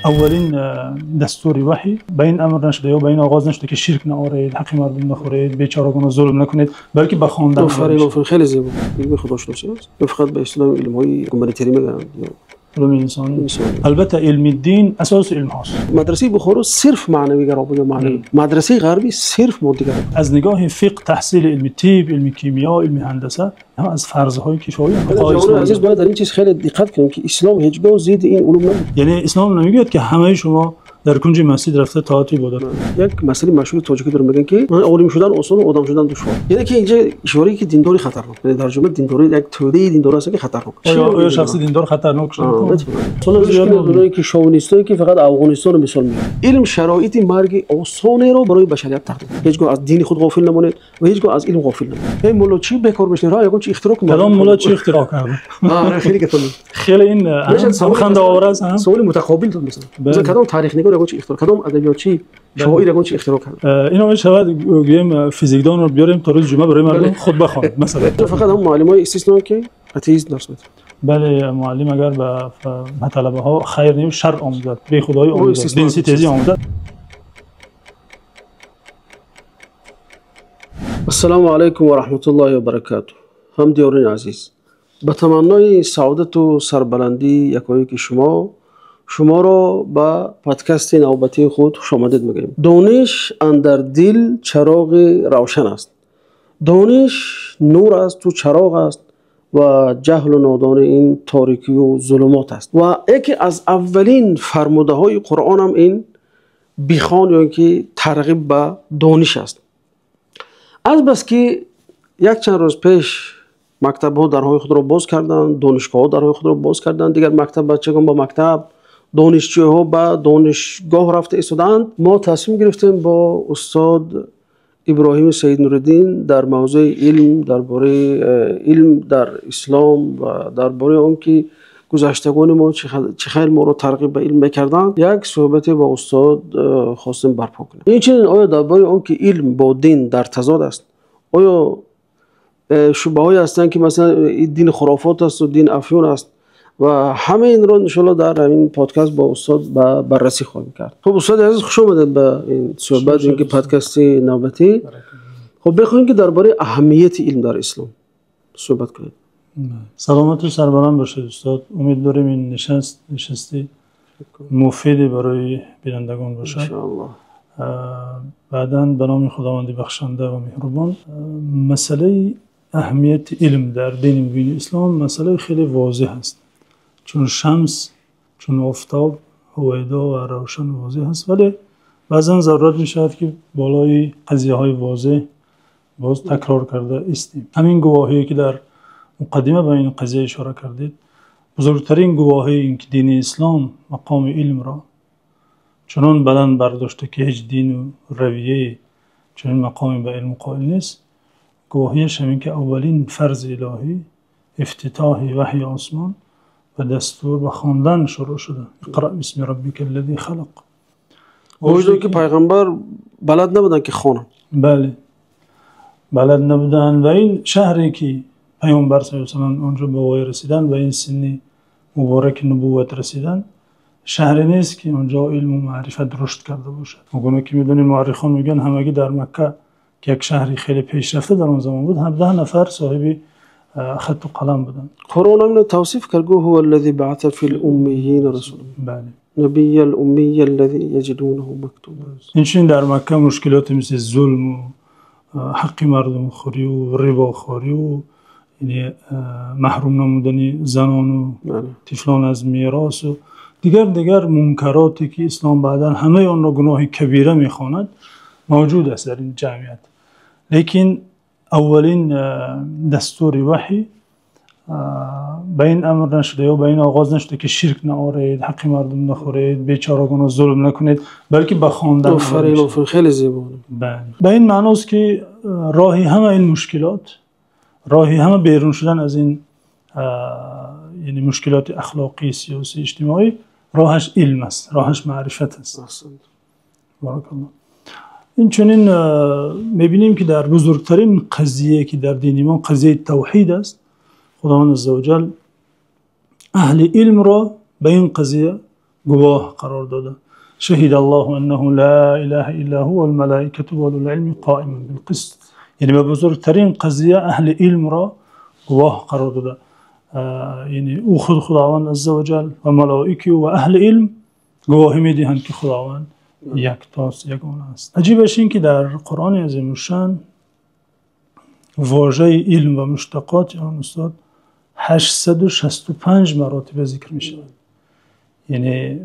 Аввалин дастури ваҳй ба ин амр нашуда ё ба ин оғоз нашуда, ки ширк наоред, ҳаққи мардум нахӯред, бечорагонро зулм накунед, балки ба хондан. Офарин, офарин, хеле зебо. Илми худошиносӣ аст ё фақат ба истилоҳ илмҳои гуманитарӣ мегӯянд? Илми инсонӣ. Албатта илми дин асоси илмҳост. Мадрасаи Бухоро сирф маънавигаро буд ё маънавӣ? Мадрасаи ғарбӣ сирф моддигаро. Аз нигоҳи фиқҳ таҳсили илми тиб, илми кимиё, илми ҳандаса аз фарзҳои кифоя. Ҷавонони азиз, бояд дар ин чиз хеле диққат кунем, ки ислом ҳеҷгоҳ зидди ин улум набуд. Яъне ислом намегӯяд, ки ҳамаи шумо дар кунҷи масҷид рафта тоат ибодат кунед. Як масъалаи машҳури тоҷикӣ дорем, мегӯянд, ки олим шудан осон ва одам шудан душвор. Яъне ки инҷо ишорае, ки диндорӣ хатарнок. Яъне дар ҷумла диндорӣ як тӯдаи диндор ҳаст, ки хатарнок. Оё шахси диндор хатарнок шуд? Масалан, ки шовинистҳое, ки фақат Афғонистонро мисол меоранд. Илм шароити марги осонеро барои башарият тақдим. Ҳеҷгоҳ аз дини худ ғофил намонед ва ҳеҷгоҳ аз илм ғофил намонед. Эй мулло, чӣ бекор мешавӣ? Роҳ ягон чӣ ихтироъ кун. Кадом мулло чӣ ихтироъ кард? Хеле гап. Хеле ин хандаовар аст. Саволи мутақобил дод, масалан. Масалан, кадом таърихнигор ягон чӣ ихтироъ, кадом адабиётчӣ, шоир ягон чӣ ихтироъ кард? Ино мешавад гӯем физикдонро биёрем то рӯзи ҷумъа барои мардум хутба хонад, масалан. Фақат ҳам муаллимои истисно, ки атеист дарс медиҳанд. Бале, муаллим агар ба талабаҳо хайр не, шар омӯзад, бехудоӣ омӯзад, динситезӣ омӯзад. Ассалому алайкум ва раҳматуллоҳи ва баракатуҳ. Ҳамдиёрони азиз, ба таманнои саодату сарбаландии якояки шумо, шуморо ба подкасти навбатии худ хушомадед мегӯем. Дониш андар дил чароғи равшан аст. Дониш нур аст ва чароғ аст ва ҷаҳлу нодонӣ ин торикию зулумот аст. Ва яке аз аввалин фармудаҳои Қуръон ҳам ин бихон ё ин ки тарғиб ба дониш аст. Аз бас ки якчанд рӯз пеш мактабҳо дарҳои худро боз карданд, донишгоҳҳо дарҳои худро боз карданд, дигар мактаб бачагон ба мактаб, донишҷӯҳо ба донишгоҳ рафта истодаанд, мо тасмим гирифтем бо устод Иброҳими Саид Нуриддин дар мавзӯи илм, дар бораи илм дар ислом ва дар бораи он ки гузаштагони мо чӣ хел моро тарғиб ба илм мекарданд, як суҳбате бо устод хостем барпо кунем. Инчунин оё дар бораи он ки илм бо дин дар тазод аст, оё шубҳаҳое ҳастанд, ки масалан дин хурофот аст ва дин афюн аст, ва ҳамаи инро иншоаллоҳ дар ҳамин подкаст бо устод ба баррасӣ хоҳем кард. Хуб, устоди азиз, хуш омадед ба ин суҳбат, ин ки подкасти навбатӣ. Хуб, бихоҳем ки дар бораи аҳамияти илм дар ислом суҳбат кунем. Саломату сарбаланд бошед, устод. Умед дорем ин нишаст нишасти муфиде барои бинандагон бошад. Иншоаллоҳ. Баъдан ба номи Худованди бахшанда ва меҳрубон. Масъалаи аҳамияти илм дар дини мубини ислом масъалаи хеле возеҳ аст. Чун шамс, чун офтоб ҳувайдо ва равшан ва возеҳ аст, вале баъзан зарурат мешавад, ки болои қазияҳои возеҳ боз такрор карда истем. Ҳамин гувоҳие, ки дар муқаддима ба ин қазия ишора кардед, бузургтарин гувоҳии ин ки дини ислом мақоми илмро чунон баланд бардошта, ки ҳеҷ дину равияе чунин мақоме ба илм қоил нест, гувоҳияш ҳамин ки аввалин фарзи илоҳӣ ифтитоҳи ваҳйи осмон ва дастур ба хондан шурӯъ шуда. Иқра бисми раббика аллази халақ. Вуҷуде ки пайғамбар балад набуданд, ки хонанд. Бале, балад набуданд ва ин шаҳре ки пайғамбар саллаллоҳу алайҳи васаллам онҷо ба воя расиданд, ба ин синни мубораки нубувват расиданд, шаҳре нест, ки онҷо илму маърифат рушд карда бошад. Он ки медонем, муаррихон мегӯянд, ҳамагӣ дар Макка, ки як шаҳри хеле пешрафта дар он замон буд, 17 нафар соҳиби хатту қалам буданд. Қуръон ҳам инро тавсиф кард, гуфт: ҳува аллази баъаса фил уммиййина расулан. Бале. Набийял уммийя аллази яҷидунаҳу мактубан. Инчунин дар Макка мушкилоте мисли зулму ҳаққи мардумхӯриву рибохӯриву яъне маҳрум намудани занону тифлон аз меросу дигар мункароте, ки ислом баъдан ҳамаи онро гуноҳи кабира мехонад, мавҷуд аст дар ин ҷамъият. Лекин аввалин дастури ваҳй ба ин амр нашуда ё ба ин оғоз нашуда, ки ширк наоред, ҳаққи мардум нахӯред, бечорагонро зулм накунед, балки ба хондан. Офарин, офарин, хеле зебо. Бале. Ба ин маъност, ки роҳи ҳама ин мушкилот, роҳи ҳама берун шудан аз ин яъне мушкилоти ахлоқӣ, сиёсӣ, иҷтимоӣ роҳаш илм аст, роҳаш маърифат аст. Аҳсант. Баракаллоҳ. Инчунин мебинем, ки дар бузургтарин қазие, ки дар дини мо қазияи тавҳид аст, Худованд азза ва ҷал аҳли илмро ба ин қазия гувоҳ қарор додааст. Шаҳидаллоҳу аннаҳу ло илоҳа илло ҳува вал малоикату ва улул илми қоиман бил қист. Яъне ба бузургтарин қазия аҳли илмро гувоҳ қарор додааст. Яъне ӯ худ Худованд азза ва ҷалл ва малоика ва аҳли илм гувоҳӣ медиҳанд, ки Худованд яктост, ягона аст. Аҷибаш ин ки дар Қуръони азимушшаън вожаи илм ва муштақоти он устод 865 маротиба зикр мешавад. Яъне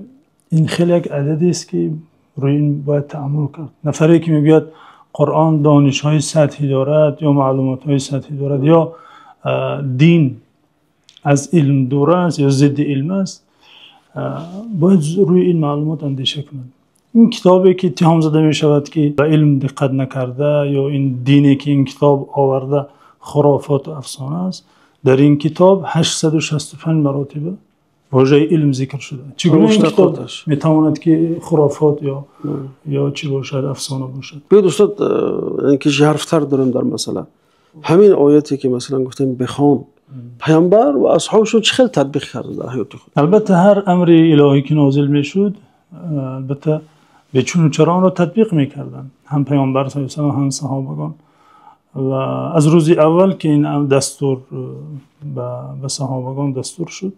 ин хеле як ададест, ки рӯи ин бояд таъаммул кард. Нафаре ки мегӯяд Қуръон донишҳои сатҳӣ дорад ё маълумотҳои сатҳӣ дорад ё дин аз илм дур аст ё зидди илм аст, бояд рӯи ин маълумот андеша кунад. Ин китобе ки иттиҳом зада мешавад, ки ба илм диққат накарда, ё ин дине ки ин китоб оварда хурофот ва афсона аст, дар ин китоб 865 маротиба вожаи илм зикр шуда. Чӣ гуна ин китоб метавонад ки хурофот ё чӣ бошад, афсона бошад? Биёед устод, инки жарфтар дорем дар масъала. Ҳамин ояте ки масалан гуфтем бихон, паёмбар ва асҳобашон чӣ хел татбиқ карданд дар ҳаёти худ? Албатта ҳар амри илоҳӣ ки нозил мешуд, албатта бечуну чаро онро татбиқ мекарданд. Ҳам паёмбар саллаллоҳу алайҳи васаллам, ҳам саҳобагон. Ва аз рӯзи аввал ки ин дастур ба саҳобагон дастур шуд,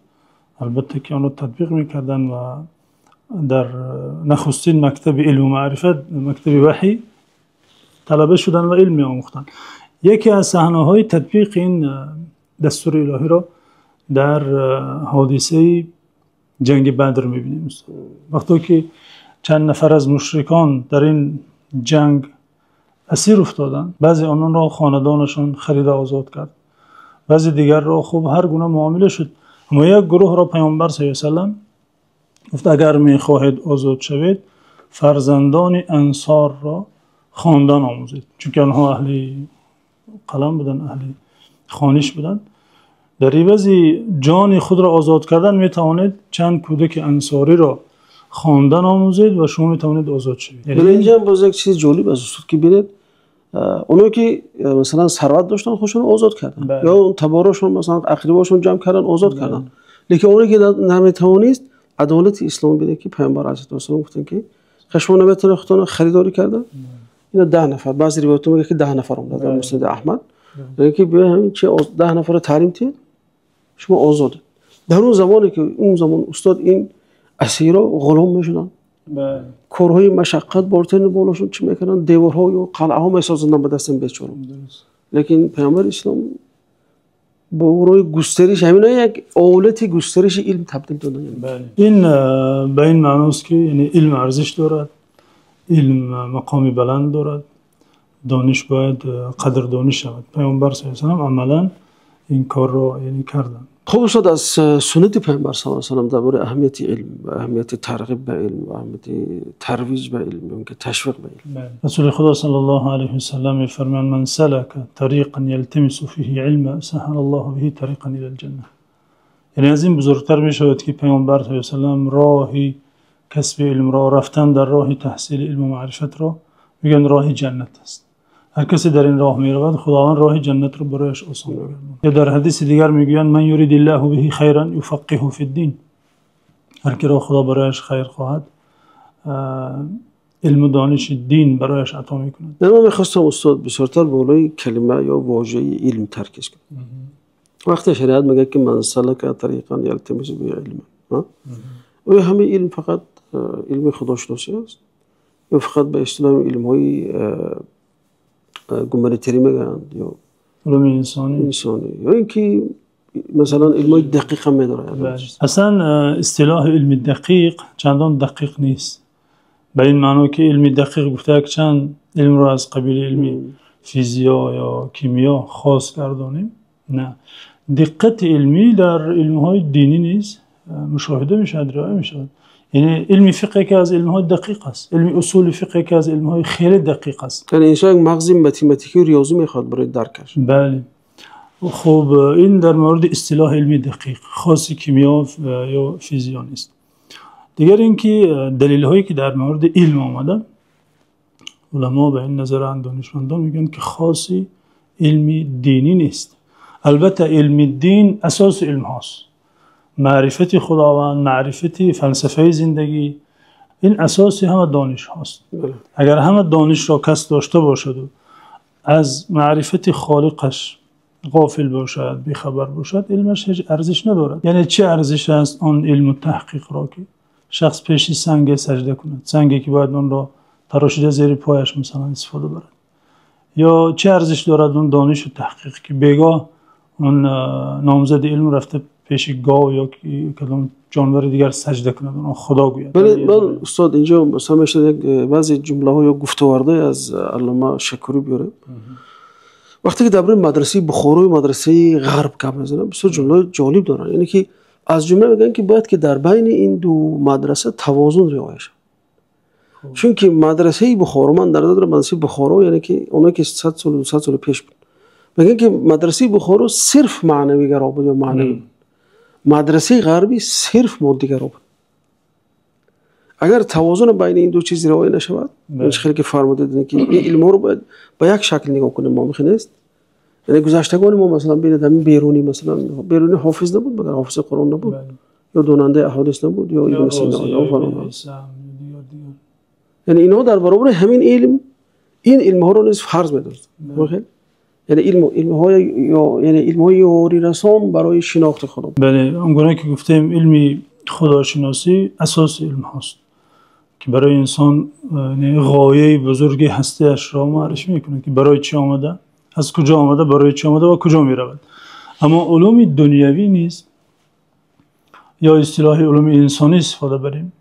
албатта ки онро татбиқ мекарданд ва дар нахустин мактаби илм ва маърифат, мактаби ваҳй талаба шуданд ва илм меомӯхтанд. Яке аз саҳнаҳои татбиқи ин дастури илоҳиро дар ҳодисаи ҷанги Бадр мебинем. Вақте ки чанд нафар аз мушрикон дар ин ҷанг асир афтоданд, баъзе ононро хонадонашон харида озод кард, баъзе дигарро хуб ҳар гуна муомила шуд. Аммо як гурӯҳро паёмбар саллаллоҳу алайҳи васаллам гуфт: агар мехоҳед озод шавед, фарзандони ансорро хондан омӯзед, чунки онҳо аҳли қалам буданд, аҳли хониш буданд. Дар ивази ҷони худро озод кардан метавонед чанд кӯдаки ансориро хондан омӯзед ва шумо метавонед озод шавед. Инҷо ҳам боз як чизи ҷолиб аст устод, ки бинед, онҳое ки масалан сарват доштанд худашонро озод карданд, ё таборашон масалан ақрабошон ҷамъ карданд озод карданд. Лекин онҳое ки наметавонист, адолати ислом бинед ки паёмбар алайҳиссалом гуфтанд ки шумо наметавонед худатонро харидорӣ кардан, инҳо 10 нафар, баъзе ривоятҳо мегӯяд ки 10 нафар омаданд дар Муснади Аҳмад, мегӯяд ки биё ҳамин чи 10 нафарро таълим диҳед, шумо озодед. Дар он замоне ки он замон устод ин асирҳо ғулом мешуданд, корҳои машаққат бортарин болошон чӣ мекарданд, деворҳо ё қалъаҳо месозанданд ба дасти бечора. Лекин паёмбари ислом бо роҳи густариш ҳамин як олати густариши илм табдил доданд. Ин ба ин маъност ки илм арзиш дорад, илм мақоми баланд дорад, дониш бояд қадрдонӣ шавад. Паёмбар саллаллоҳу алайҳи васаллам амалан ин корро яъне карданд. Хуб устод, аз суннати паёмбар саллаллоҳу алайҳи васаллам дар бораи аҳамияти илм ва аҳамияти тарғиб ба илм ва аҳамияти тарвиҷ ба илм ё инки ташвиқ ба илм. Расули Худо саллаллоҳу алайҳи васаллам мефармоянд: ман салака тариқан ялтамису фиҳи илман саҳалаллоҳу биҳи тариқан илал ҷанна. Яъне аз ин бузургтар мешавад ки паёмбар саллаллоҳу алайҳи васаллам роҳи касби илмро, рафтан дар роҳи таҳсили илму маърифатро мегӯянд роҳи ҷаннат аст. Ҳар касе дар ин роҳ меравад, Худованд роҳи ҷаннатро барояш осон мегардонад. Ё дар ҳадиси дигар мегӯянд: ман юридиллаҳу биҳи хайран юфаққиҳу фид-дин. Ҳар киро Худо барояш хайр хоҳад, илму дониши дин барояш ато мекунад. Ман мехостам устод бисёртар болои калима ё вожаи илм таркиз кунам. Вақте шариат мегӯяд ки ман салака тариқан ялтамису биҳи илман, оё ҳамаи илм фақат илми худошиносӣ аст ё фақат ба истилоҳи илмҳои гуманитарӣ мегӯянд ё улуми инсонӣ ё инки масалан илмҳои дақиқ ҳам медорад? Аслан истилоҳи илми дақиқ чандон дақиқ нест, ба ин маъно ки илми дақиқ гуфта чанд илмро аз қабили илми физио ё кимиё хос гардонем. На, диққати илмӣ дар илмҳои динӣ низ мушоҳида мешавад, риоя мешавад. Яъне илми фиқҳ яке аз илмҳои дақиқ аст, илми усули фиқҳ яке аз илмҳои хеле дақиқ аст. Яъне инсон як мағзи математикӣ ва риёзӣ мехоҳад барои даркаш. Бале. Хуб, ин дар мавриди истилоҳи илми дақиқ хоси кимиё ё физио нест. Дигар инки далелҳое ки дар мавриди илм омада, уламо ба ин назаранд, донишмандон мегӯянд ки хоси илми динӣ нест. Албатта илми дин асоси илмҳост. Маърифати Худованд, маърифати фалсафаи зиндагӣ, ин асоси ҳама донишҳост. Агар ҳама донишро кас дошта бошад ва аз маърифати Холиқаш ғофил бошад, бехабар бошад, илмаш ҳеҷ арзиш надорад. Яъне чӣ арзиш аст он илму таҳқиқро, ки шахс пеши санг саҷда кунад? Санге ки бояд онро тарошида зери пояш масалан истифода барад. Ё чӣ арзиш дорад он донишу таҳқиқ, ки бегоҳ он номзади илм рафта пеши гов ё кадом ҷонвари дигар саҷда кунад, онро Худо гӯяд. Бале, ман устод инҷо масалан мешавад як баъзе ҷумлаҳо ё гуфтовардҳо аз Аллома Шакурӣ биёрем. Вақте ки дар бораи мадрасаи Бухоро ва мадрасаи Ғарб гап мезананд, бисёр ҷумлаҳои ҷолиб доранд. Яъне ки аз ҷумла мегӯянд, ки бояд ки дар байни ин ду мадраса тавозун риоя шавад. Чунки мадрасаи Бухоро, ман дар назар дорам мадрасаи Бухоро, яъне ки онҳое ки 100 сол, 200 сол пеш буд, мегӯянд ки мадрасаи Бухоро сирф маънавигаро буд ё маънавӣ буд, мадрасаи ғарбӣ сирф моддигаро буд. Агар тавозун байни ин ду чиз риоя нашавад, хеле ки фармудед, ки ин илмҳоро бояд ба як шакл нигоҳ кунем, мо мехе нест. Яъне гузаштагони мо, масалан, бинед, ҳамин Берунӣ, масалан, Берунӣ ҳофиз набуд, магар ҳофизи Қуръон набуд, ё донандаи аҳодис набуд, ё Ибни Сино, ё фалон. Яъне инҳо дар баробари ҳамин илм ин илмҳоро низ фарз медонистанд. Яъне илмҳои ё яъне илмҳои ёрирасон барои шинохти Худо. Бале, он гуна ки гуфтем, илми худошиносӣ асоси илмҳост, ки барои инсон ғояи бузурги ҳастиашро муаррифӣ мекунад, ки барои чӣ омада, аз куҷо омада, барои чӣ омада ва куҷо меравад. Аммо улуми дунявӣ низ, ё истилоҳи улуми инсонӣ истифода барем,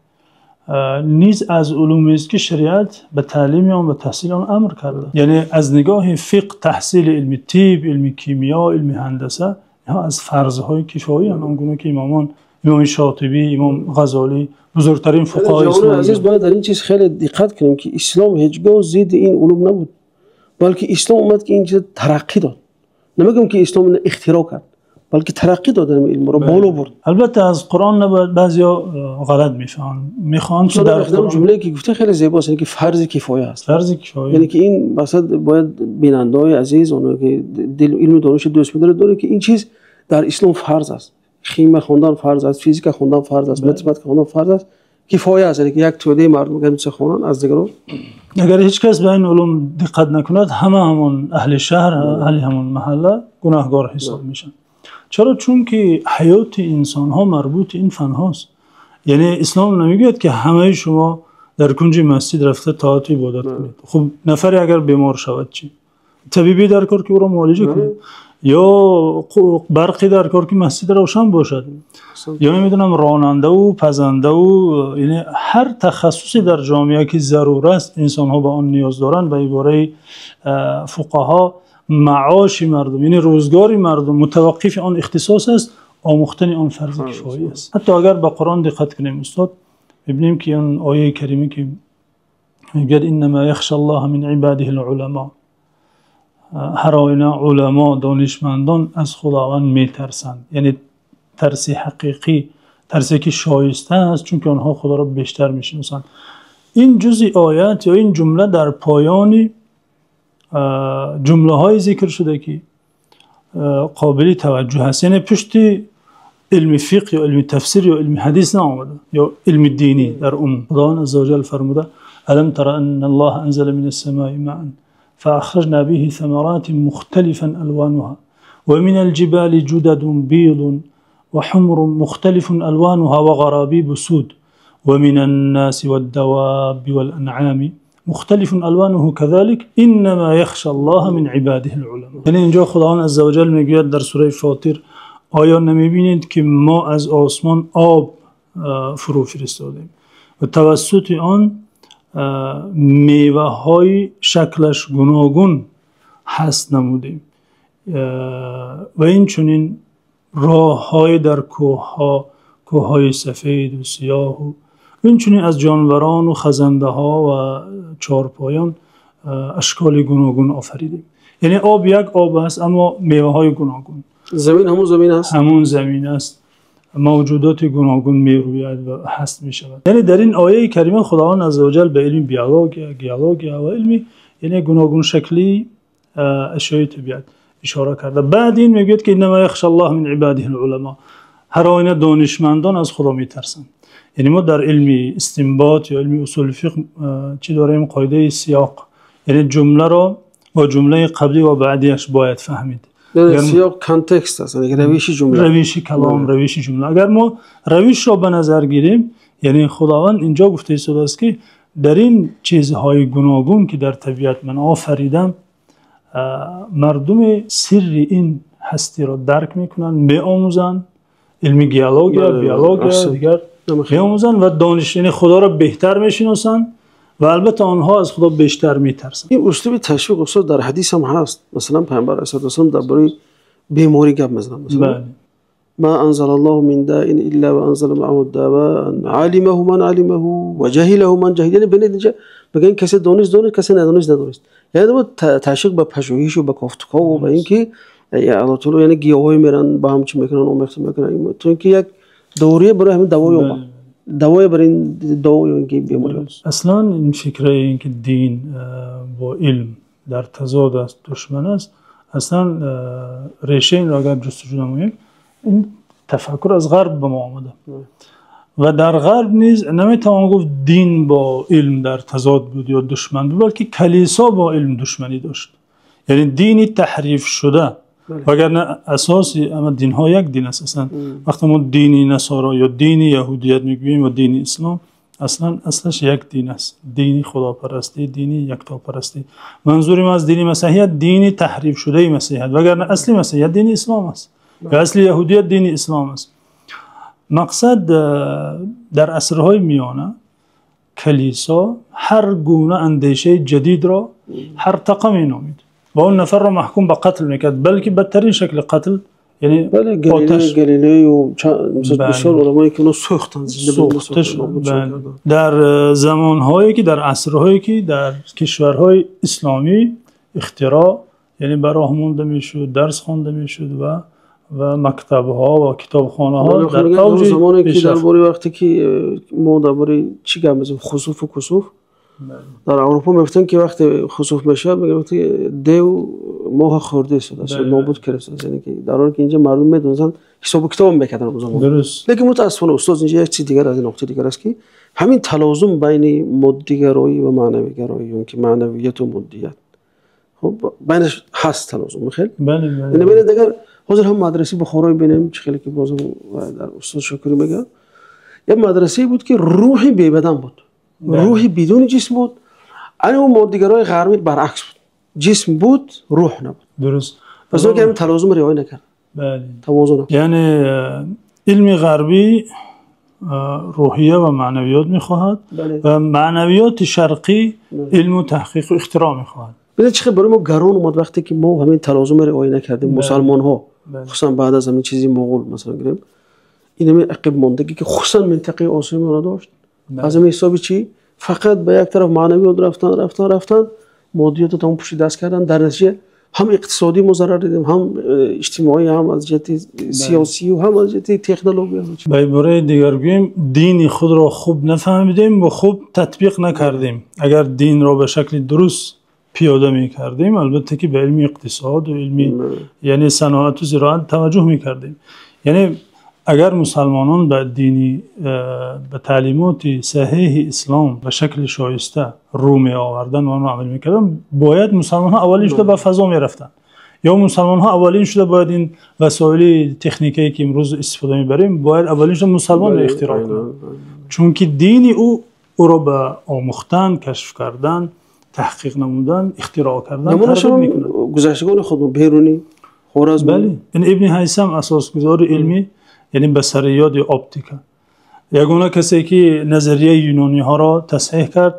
низ аз улумест, ки шариат ба таълими он, ба таҳсили он амр кардааст. Яъне аз нигоҳи фиқҳ таҳсили илми тиб, илми кимиё, илми ҳандаса инҳо аз фарзҳои кифоиянд, он гуна ки имомон, имоми Шотибӣ, имом Ғазолӣ, бузургтарин фуқаҳои ислом. Азиз, бояд дар ин чиз хеле диққат кунем, ки ислом ҳеҷгоҳ зидди ин улум набуд, балки ислом омад, ки ин чиз тараққӣ дод. Намегӯям, ки ислом ихтироъ кард, балки тараққӣ дод, ин илмро боло бурд. Албатта, аз Қуръон набояд, баъзеҳо ғалат мефаҳманд, мехоҳанд ки дар ҷумлае ки гуфта хеле зебост, яъне ки фарзи кифоя аст. Фарзи кифоя. Яъне ки ин масалан бояд бинандаҳои азиз, онҳое ки дил илму донишро дӯст медоранд, донанд, ки ин чиз дар ислом фарз аст. Химия хондан фарз аст, физика хондан фарз аст, математика хондан фарз аст, кифоя аст, яъне ки як тӯдаи мардум агар чиз хонанд, аз дигарон. Агар ҳеҷ кас ба ин улум диққат накунад, ҳама ҳамон аҳли шаҳр, аҳли ҳамон маҳалла гунаҳкор ҳисоб мешаванд. Чаро? Чунки ҳаёти инсонҳо марбути ин фанҳост. Яъне ислом намегӯяд, ки ҳамаи шумо дар кунҷи масҷид рафта тоату ибодат кунед. Хуб, нафаре агар бемор шавад чӣ? Табибе дар кор, ки ӯро муолиҷа кунад, ё барқе дар кор, ки масҷид равшан бошад, ё намедонам, ронандаву пазандаву, яъне ҳар тахассусе дар ҷомеа, ки зарур аст, инсонҳо ба он ниёз доранд. Ба ибораи фуқаҳо, маоши мардум, яъне рӯзгори мардум мутаваққифи он ихтисос аст, омӯхтани он фарзи кифоӣ аст. Ҳатто агар ба Қуръон диққат кунем, устод, мебинем, ки он ояи карима, ки мегӯяд: إنما يخشى الله من عباده العلماء, ҳар оина уламо, донишмандон аз Худованд метарсанд, яъне тарси ҳақиқӣ, тарсе ки шоиста аст, чунки онҳо Худоро бештар мешиносанд. Ин ҷузъи оят ё ин ҷумла дар поёни ҷумлаҳое зикр шуда, ки қобили таваҷҷӯҳ аст, яъне пушти илми фиқҳ ё илми тафсир ё илми ҳадис наомада, ё илми динӣ дар умум. Худованд عز وجل фармуда: ألم تر أن الله أنزل من السماء ماء فأخرجنا به ثمرات مختلفا ألوانها ومن الجبال جدد بيض وحمر مختلف ألوانها وغرابيب سود ومن الناس والدواب والأنعام مختلف ألوانه كذلك إنما يخشى الله من عباده العلماء. Яъне инҷо Худованд عز وجل мегӯяд дар сураи Фотир: оё намебинед, ки мо аз осмон об фурӯ фиристодем ва тавассути он меваҳои шаклаш гуногун ҳаст намудем ва инчунин роҳҳое дар кӯҳҳо, кӯҳҳои сафеду сиёҳу, инчунин аз ҷонварону хазандаҳо ва чорпоён ашколи гуногун офаридем? Яъне об як об аст, аммо меваҳои гуногун. Замин ҳамун замин аст. Ҳамун замин аст, мавҷудоти гуногун мерӯяд ва ҳаст мешавад. Яъне дар ин ояи карима Худованд عز وجل ба илми биология, геология ва илми, яъне гуногуншаклии ашёи табиат ишора карда. Баъд ин мегӯяд, ки إنما يخشى الله من عباده العلماء. Ҳар оина донишмандон аз Худо метарсанд. Яъне мо дар илми истинбот ё илми усули фиқҳ чӣ дорем? Қоидаи сиёқ. Яъне ҷумларо бо ҷумлаи қаблӣ ва баъдиаш бояд фаҳмид. Сиёқ context аст, яъне равиши ҷумла. Равиши калом, равиши ҷумла. Агар мо равишро ба назар гирем, яъне Худованд инҷо гуфтааст, ки дар ин чизҳои гуногун, ки дар табиат ман офаридам, мардум сирри ин ҳастиро дарк мекунанд, меомӯзанд, илми геология, биология, дигар меомӯзанд ва дониш, яъне Худоро беҳтар мешиносанд ва албатта онҳо аз Худо бештар метарсанд. Ин услуби ташвиқ устод дар ҳадис ҳам ҳаст. Масалан Паёмбар саллаллоҳу алайҳи васаллам дар бораи беморӣ гап мезанад. Масалан ما أنزل الله من داء إلا وأنزل معه الدواء علمه من علمه وجهله من جهله. یعنی ببینید اینجا میگن کسی دانست دانست، کسی ندانست ندانست. یعنی تشویق به پژوهش و به کافتکاو و به اینکه الله تعالی یعنی گیاه‌های میرن با هم چی میکنن، آمیخته میکنن، تو اینکه یک دوره برای همین دوای اومد، دوای برای این دوا یا اینکه بیماری است. اصلا این فکر اینکه دین با علم در تضاد است، دشمن است، اصلا ریشه این را اگر جستجو نماییم، این تفکر از غرب به ما آمده و در غرب نیز نمیتوان گفت دین با علم در تضاد بود یا دشمن بود، بلکه کلیسا با علم دشمنی داشت. یعنی دینی تحریف شده، وگرنه اساسی اما دین‌ها یک دین است. اصلا وقتی ما دینی نصارا یا دینی یهودیت میگوییم و دینی اسلام، اصلا اصلش یک دین است، دینی خداپرستی، دینی یکتاپرستی. منظور ما از دینی مسیحیت دینی تحریف شده مسیحیت، وگرنه اصل مسیحیت دین اسلام است و اصل یهودیت دین اسلام است. مقصد در عصرهای میانه کلیسا هر گونه اندیشه جدید را هرطقه مینامید و اون نفر را محکوم به قتل میکرد، بلکه بدترین شکل قتل، یعنی بله، گالیله و بسیار علمایی که اونا سوختن، سوخته شد. در زمانهایی که در عصرهایی که در کشورهای اسلامی اختراع یعنی براه مونده میشد، درس خوانده میشد و مکتب‌ها و کتابخانه‌ها در اوج زمانی که درباره وقتی که ما درباره چی گپ می‌زنیم، خسوف و کسوف، در اروپا میگفتن که وقتی خسوف میشه میگفت دیو ماه خورده است، اصلا نابود کرده است. یعنی که در حالی که اینجا مردم میدونستن، حساب کتاب میکردن اون زمان. درست. لیکن متاسفانه استاد اینجا یک چیز دیگر از این نقطه دیگر است که همین تلازم بین مادی‌گرایی و معنوی‌گرایی، یعنی که معنویت و مادیت، خب بینش هست تلازم خیلی. بله بله. یعنی ببینید اگر حاضر هم مدرسه بخارای ببینیم چه خیلی که بازم در استاد شکری میگه، یه مدرسه بود که روحی بی بدن بود، روحی بدون جسم بود. اما اون مادی‌گرای غربی برعکس بود، جسم بود روح نبود. درست. پس اون که همین تلازم رعایت نکرد. بله. توازن. یعنی علم غربی روحیه و معنویات میخواهد. بله. و معنویات شرقی علم و تحقیق و اختراع میخواهد. ببینید چقدر برای ما گران اومد وقتی که ما همین تلازم رعایت نکردیم. مسلمان ها خصوصا بعد از همین چیزی مغول مثلا گریم، این همین عقب ماندگی که خصوصا منطقه آسیای ما داشت. از همین حسابی چی فقط به یک طرف معنویات رفتن رفتن رفتن، مادیات رو پشت دست کردن. در نتیجه هم اقتصادی ما ضرر دیدیم، هم اجتماعی، هم از جهت سیاسی و هم از جهت تکنولوژی. به عبارت دیگر گوییم دین خود را خوب نفهمیدیم و خوب تطبیق نکردیم. اگر دین را به شکل درست پیاده میکردیم، البته که به علم اقتصاد و علم یعنی صنعت و زراعت توجه میکردیم. یعنی اگر مسلمانان به دینی، به تعلیمات صحیح اسلام به شکل شایسته رو می آوردن و آن را عمل میکردن، باید مسلمان ها اولین شده به فضا میرفتن، یا مسلمان ها اولین شده باید این وسایل تکنیکی که امروز استفاده میبریم باید اولین شده مسلمان اختراع کنند، چون که دین او را به آموختن، کشف کردن، تحقیق نمودن، اختراع کردن ترغیب میکنه. گذشتگان خود بیرونی خوارزمی. بله، این ابن هیثم اساسگذار علمی یعنی بصریات یا اپتیکا، یگانه کسی که نظریه یونانی ها را تصحیح کرد.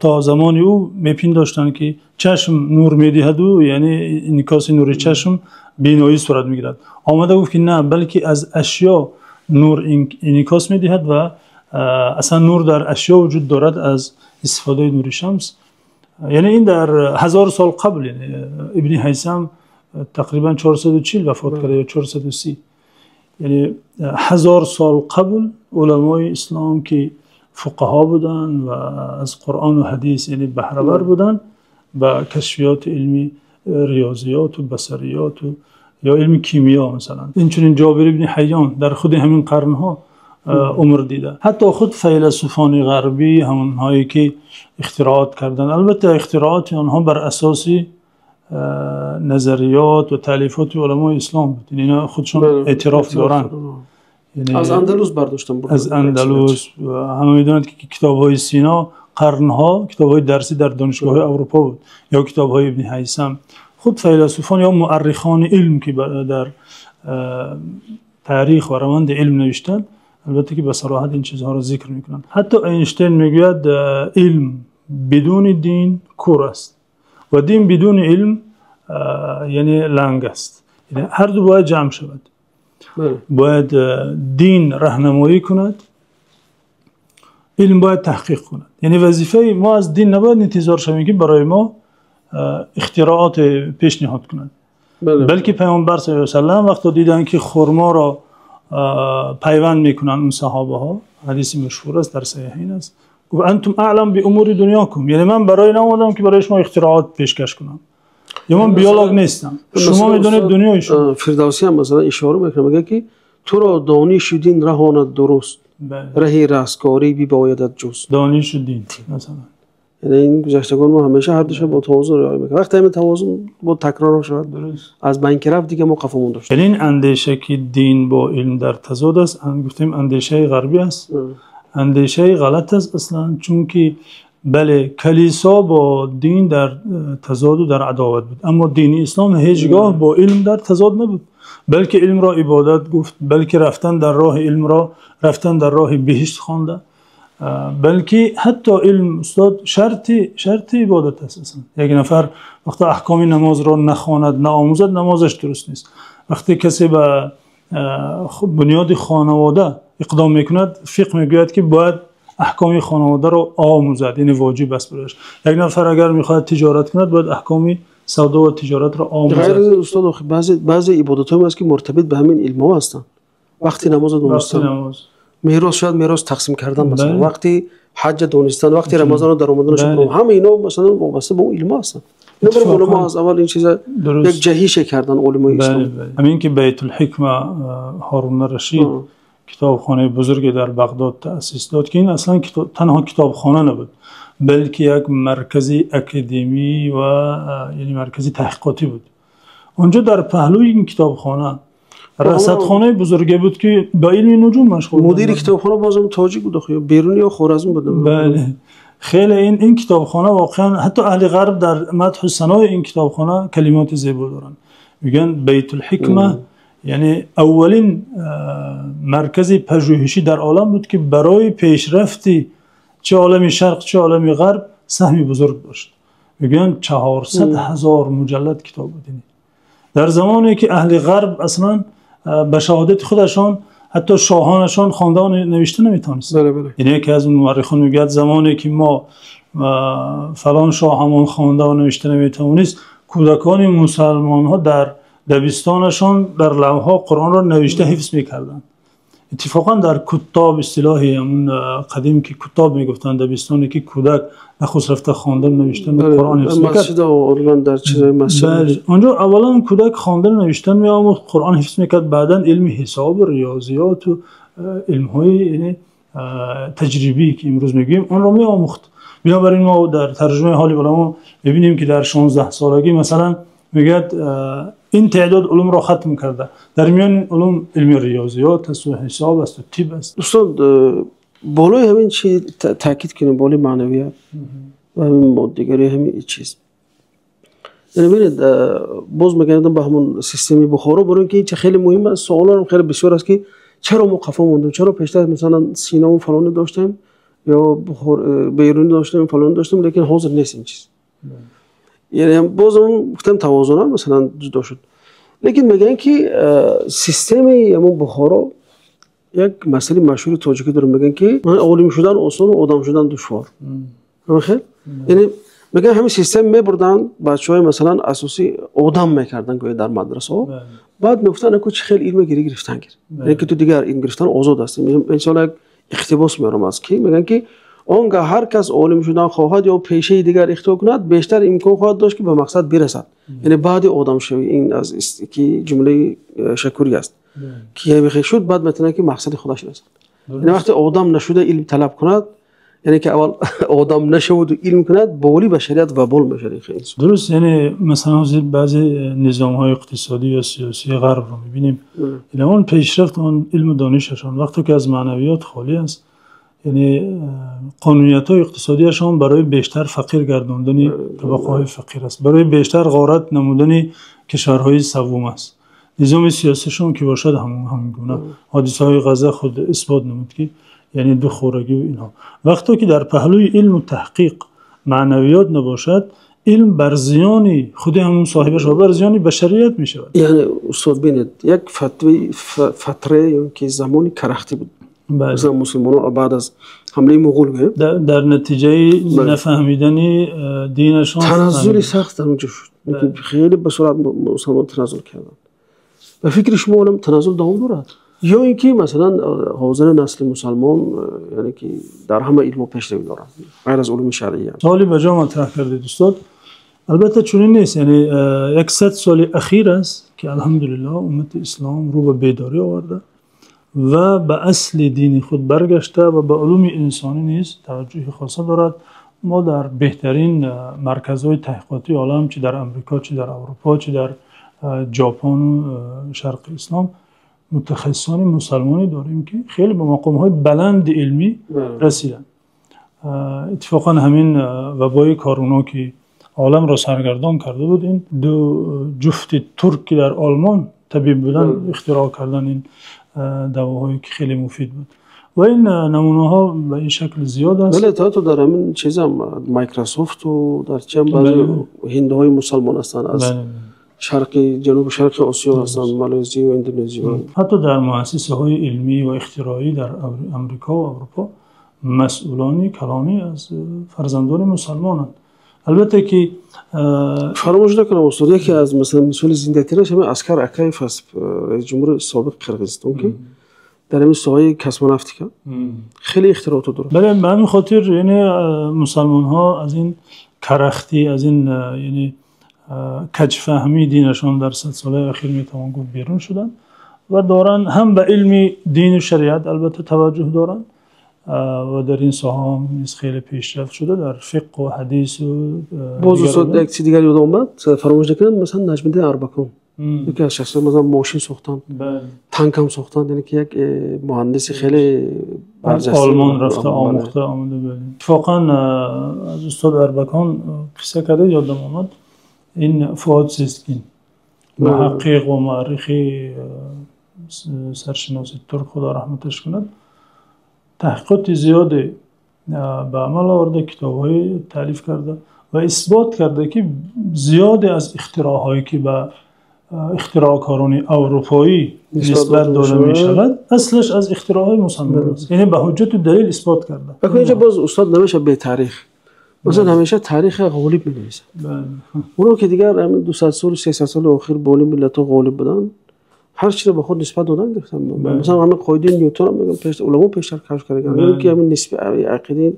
تا زمان او میپنداشتند که چشم نور میدهد و یعنی انعکاس نور چشم بینایی صورت میگیرد. آمده گفت که نه، بلکه از اشیا نور انعکاس میدهد و اصلا نور در اشیا وجود دارد از استفاده نور شمس. یعنی این در 1000 سال قبل، یعنی ابن هیثم تقریبا 440 وفات کرده یا 430، یعنی 1000 سال قبل علمای اسلام که فقها بودن و از قرآن و حدیث یعنی بهره ور بودن، به کشفیات علمی ریاضیات و بصریات و Ё илми кимиё масалан. Инчунин Ҷобир ибни Ҳайён дар худи ҳамин қарнҳо умр дида. Ҳатто худ файласуфони ғарбӣ, ҳамонҳое ки ихтироот карданд, албатта ихтирооти онҳо бар асоси назариёт ва таълифоти уламои ислом буд. Инҳо худашон эътироф доранд. Аз Андалус бардоштанд. Аз Андалус. Ҳама медонанд, ки китобҳои Сино қарнҳо китобҳои дарсӣ дар донишгоҳҳои Аврупо буд ё китобҳои Ибни Ҳайсам. Худ файласуфон ё муаррихони илм, ки дар таърих ва раванди илм навиштанд, албатта ки ба сароҳат ин чизҳоро зикр мекунанд. Ҳатто Эйнштейн мегӯяд, илм бидуни дин кӯр аст ва дин бидуни илм яъне ланг аст. Яъне ҳар ду бояд ҷамъ шавад. Бояд дин роҳнамоӣ кунад, илм бояд таҳқиқ кунад. Яъне вазифаи мо аз дин набояд интизор шавем, ки барои мо ихтироот пешниҳод кунад. Балки Паёмбар саллаллоҳу алайҳи васаллам вақте диданд, ки хурморо пайванд мекунанд он саҳобаҳо, ҳадиси машҳур аст, дар Саҳиҳайн аст, гуфт: أنتم أعلم بأمور دنياكم. Яъне ман барои наомадам, ки барои шумо ихтироот пешкаш кунам. Ё ман биолог нестам. Шумо медонед дунёи шумо. Фирдавсӣ ҳам масалан ишора мекунад, мегӯяд, ки туро донишу дин раҳонад дуруст, раҳи растгорӣ бибоядат ҷуст. Донишу дин масалан. Яъне ин гузаштагони мо ҳамеша ҳар душа бо тавозун риоя мекунад. Вақте ҳамин тавозун бо такрор шавад, аз байн ки рафт, дигар мо қафо монда шудем. Яъне ин андеша, ки дин бо илм дар тазод аст, гуфтем, андешаи ғарбӣ аст, андешаи ғалат аст аслан, чунки бале, калисо бо дин дар тазоду дар адоват буд, аммо дини ислом ҳеҷгоҳ бо илм дар тазод набуд, балки илмро ибодат гуфт, балки рафтан дар роҳи илмро рафтан дар роҳи биҳишт хонда, балки ҳатто илм, устод, шарти ибодат аст. Аслан як нафар вақте аҳкоми намозро нахонад, наомӯзад, намозаш дуруст нест. Вақте касе ба бунёди хонавода иқдом мекунад, фиқҳ мегӯяд, ки бояд аҳкоми хонаводаро омӯзад, яъне воҷиб аст барояш. Як нафар агар мехоҳад тиҷорат кунад, бояд аҳкоми савдо ва тиҷоратро омӯзад. Ғайр аз ин, устод, баъзе ибодатҳое ҳаст, ки муртабит ба ҳамин илмҳо ҳастанд. Вақти намозро донистан, мерос, шояд мерос тақсим кардан масалан, вақти ҳаҷ донистан, вақти рамазонро дар омаданаш, ҳама ино масалан вобаста ба он илмҳо ҳастанд. Инро уламо аз аввал ин чиза як ҷаҳише кардан, уламои ислом. Ҳамин ки Байтулҳикма, Ҳорун Рашид китобхонаи бузурге дар Бағдод таъсис дод, ки ин аслан танҳо китобхона набуд, балки як маркази академӣ ва яъне маркази таҳқиқотӣ буд. Онҷо дар паҳлӯи ин китобхона расадхонаи бузурге буд, ки ба илми нуҷум машғул. Мудири китобхона бозам тоҷик буд, Берунӣ ё Хоразм буд. Бале, хеле ин китобхона воқеан ҳатто аҳли ғарб дар мадҳу санои ин китобхона калимоти зебо доранд. Мегӯянд, Байтулҳикма яъне аввалин маркази пажӯҳишӣ дар олам буд, ки барои пешрафти чӣ олами шарқ, чӣ олами ғарб саҳми бузург дошт. Мегӯянд, 400 000 муҷаллад китоб буд. Дар замоне ки аҳли ғарб аслан ба шаҳодати худашон, ҳатто шоҳонашон хонда навишта наметавонистанд. Яъне яке аз муаррихон мегӯяд, замоне ки мо фалон шоҳамон хонда ва навишта наметавонист, кӯдакони мусалмонҳо дар дабистонашон дар лавҳҳо Қуръонро навишта ҳифз мекарданд. Иттифоқан дар куттоб, истилоҳи ҳамун қадим, ки куттоб мегуфтанд, дабистоне ки кӯдак нахуст рафта хондану навиштану Қуръон ҳифз мекард. Онҷо аввалан кӯдак хондану навиштан меомӯхт, Қуръон ҳифз мекард, баъдан илми ҳисобу риёзиёту илмҳои яъне таҷрибӣ, ки имрӯз мегӯем, онро меомӯхт. Бинобар ин мо дар тарҷумаи ҳоли уламо мебинем, ки дар 16 солагӣ масалан мегӯяд, ин теъдод улумро хатм карда, дар миёни улум илми риёзиёт асту ҳисоб асту тиб аст. Устод, болои ҳамин чи таъкид кунем, болои маънавият ва ҳамин моддигарӣ, ҳамин чиз. Яъне бинед, боз мегардам ба ҳамон системаи Бухоро, барои ин ки ин чи хеле муҳим аст. Суолам хеле бисёр аст, ки чаро мо қафо мондем, чаро пештар масалан Синову фалоне доштем ё Берунӣ доштем, фалоне доштем, лекин ҳозир нест ин чиз. Яъне боз он гуфтам, тавозуна масалан ҷудо шуд. Лекин мегӯянд, ки системаи ҳамон Бухоро як масъалаи машҳури тоҷикӣ дорад, мегӯянд, ки олим шудан осон, одам шудан душвор. Хел яъне мегӯянд, ҳамин система мебурданд, бачаҳои масалан асосӣ одам мекарданд гӯё дар мадрасаҳо, баъд мегуфтанд, аку чӣ хел илме гирӣ, гирифтан гир, яъне ки ту дигар илм гирифтан озод ҳастӣ. Инсон як иқтибос меорам, аз ки мегӯянд, ки Он гоҳ ҳар кас олим шудан хоҳад ё пешаи дигар ихтиёр кунад, бештар имкон хоҳад дошт, ки ба мақсад бирасад. Яъне баъд одам шавӣ, ин аз ки ҷумлаи шакурӣ аст, ки як шуд, баъд метавонад ки мақсади худаш расад. Яъне вақте одам нашуда илм талаб кунад, яъне ки аввал одам нашавад ва илм кунад, болӣ башарият вабол мешавад ин инсон. Дуруст, яъне масалан баъзе низомҳои иқтисодӣ ё сиёсии Ғарбро мебинем. Яъне он пешрафт, он илму донишашон вақте ки аз маънавиёт холӣ аст, яъне қонуниятҳои иқтисодиашон барои бештар фақир гардондани табақаҳои фақир аст, барои бештар ғорат намудани кишварҳои севум аст. Низоми сиёсиашон ки бошад ҳамон гуна. Ҳодисаҳои Ғазза худ исбот намуд, ки яъне духӯрагӣ ва инҳо. Вақте ки дар паҳлӯи илму таҳқиқ маънавиёт набошад, илм бар зиёни худи ҳамон соҳибаш ва бар зиёни башарият мешавад. Яъне устод бинед, як фатра ё ки замони карахтӣ буд. Масалан мусулмонон баъд аз ҳамлаи муғул дар натиҷаи нафаҳмидани динашон таназзули сахт дар онҷо шуд. Хеле ба суръат мусулмонон таназзул карданд. Ба фикри шумо ҳам таназзул давом дорад? Ё инки масалан ҳозир насли мусулмон яъне ки дар ҳама илмҳо пешравӣ дорад ғайр аз улуми шаръия? Саволе ба ҷо матраҳ кардед устод. Албатта чунин нест, яъне 100 соли охир аст ки алҳамдулиллоҳ уммати ислом рӯ ба бедорӣ оварда ва ба асли дини худ баргашта ва ба улуми инсонӣ низ таваҷҷӯҳи хоса дорад. Мо дар беҳтарин марказҳои таҳқиқотии олам, чӣ дар Амрико, чӣ дар Аврупо, чӣ дар Ҷопон ва Шарқи Ислом мутахассисони мусулмонӣ дорем, ки хеле ба мақомҳои баланди илмӣ расиданд. Иттифоқан ҳамин вабои корона ки оламро саргардон карда буд, ин ду ҷуфти турк ки дар Олмон табиб буданд ихтироъ карданд ин доруҳое ки хеле муфид буд. Ва ин намунаҳо ба ин шакл зиёд аст. Бале, то дар ҳамин чиз ҳам Майкрософт ва дар чӣ ҳам баъзе ҳиндуҳои мусулмон ҳастанд, аз шарқи ҷануби шарқи Осиё ҳастанд, Малайзия ва Индонезия. Ҳатто дар муассисаҳои илмӣ ва ихтироӣ дар Амрико ва Аврупо масъулони калонӣ аз фарзандони мусулмонанд. Албатта ки фаромӯш накунам устод, яке аз масалан мисоли зиндатараш ҳамин Аскар Акаев аст, раиси ҷумҳури собиқи Қирғизистон, ки дар ҳамин соҳаи космонавтика хеле ихтироот дорад. Бале, ба ҳамин хотир яъне мусулмонҳо аз ин карахтӣ, аз ин яъне каҷфаҳмии динашон дар 100 солаи охир метавон гуфт берун шуданд ва доранд ҳам ба илми дину шариат албатта таваҷҷӯҳ доранд ва дар ин соҳа ҳам низ хеле пешрафт шуда дар фиқҳ ва ҳадис ва боз устод як чизи дигар ёдам омад, фаромӯш накунам, масалан Наҷмиддин Арбакон яке аз шахсият, масалан мошин сохтан, танк ҳам сохтан, яъне ки як муҳандиси хеле барҷаста, Олмон рафта омӯхта омада. Иттифоқан аз устод Арбакон қисса карда ёдам омад. Ин Фуод Сезгин, муҳаққиқ ва муаррихи саршиноси турк, Худо раҳматаш кунад, таҳқиқоти зиёде ба амал оварда, китобҳое таълиф карда ва исбот карда, ки зиёде аз ихтироъҳое ки ба ихтироъкорони аврупоӣ нисбат дода мешавад, аслаш аз ихтироъҳои мусулмон аст. Яъне ба ҳуҷҷату далел исбот карда. Инҷо боз устод намешавад бетаърих. Масалан ҳамеша таърих ғолиб менависад. Онҳо ки дигар ҳамин 200 сол, 300 соли охир болои миллатҳо ғолиб буданд, ҳар чизро ба худ нисбат додан гирифтанд. Масалан ҳамин қоидаи Нютон ҳам мегӯям пеш уламо пештар кашф карданд. Ё ки ҳамин нисбӣ ақидаи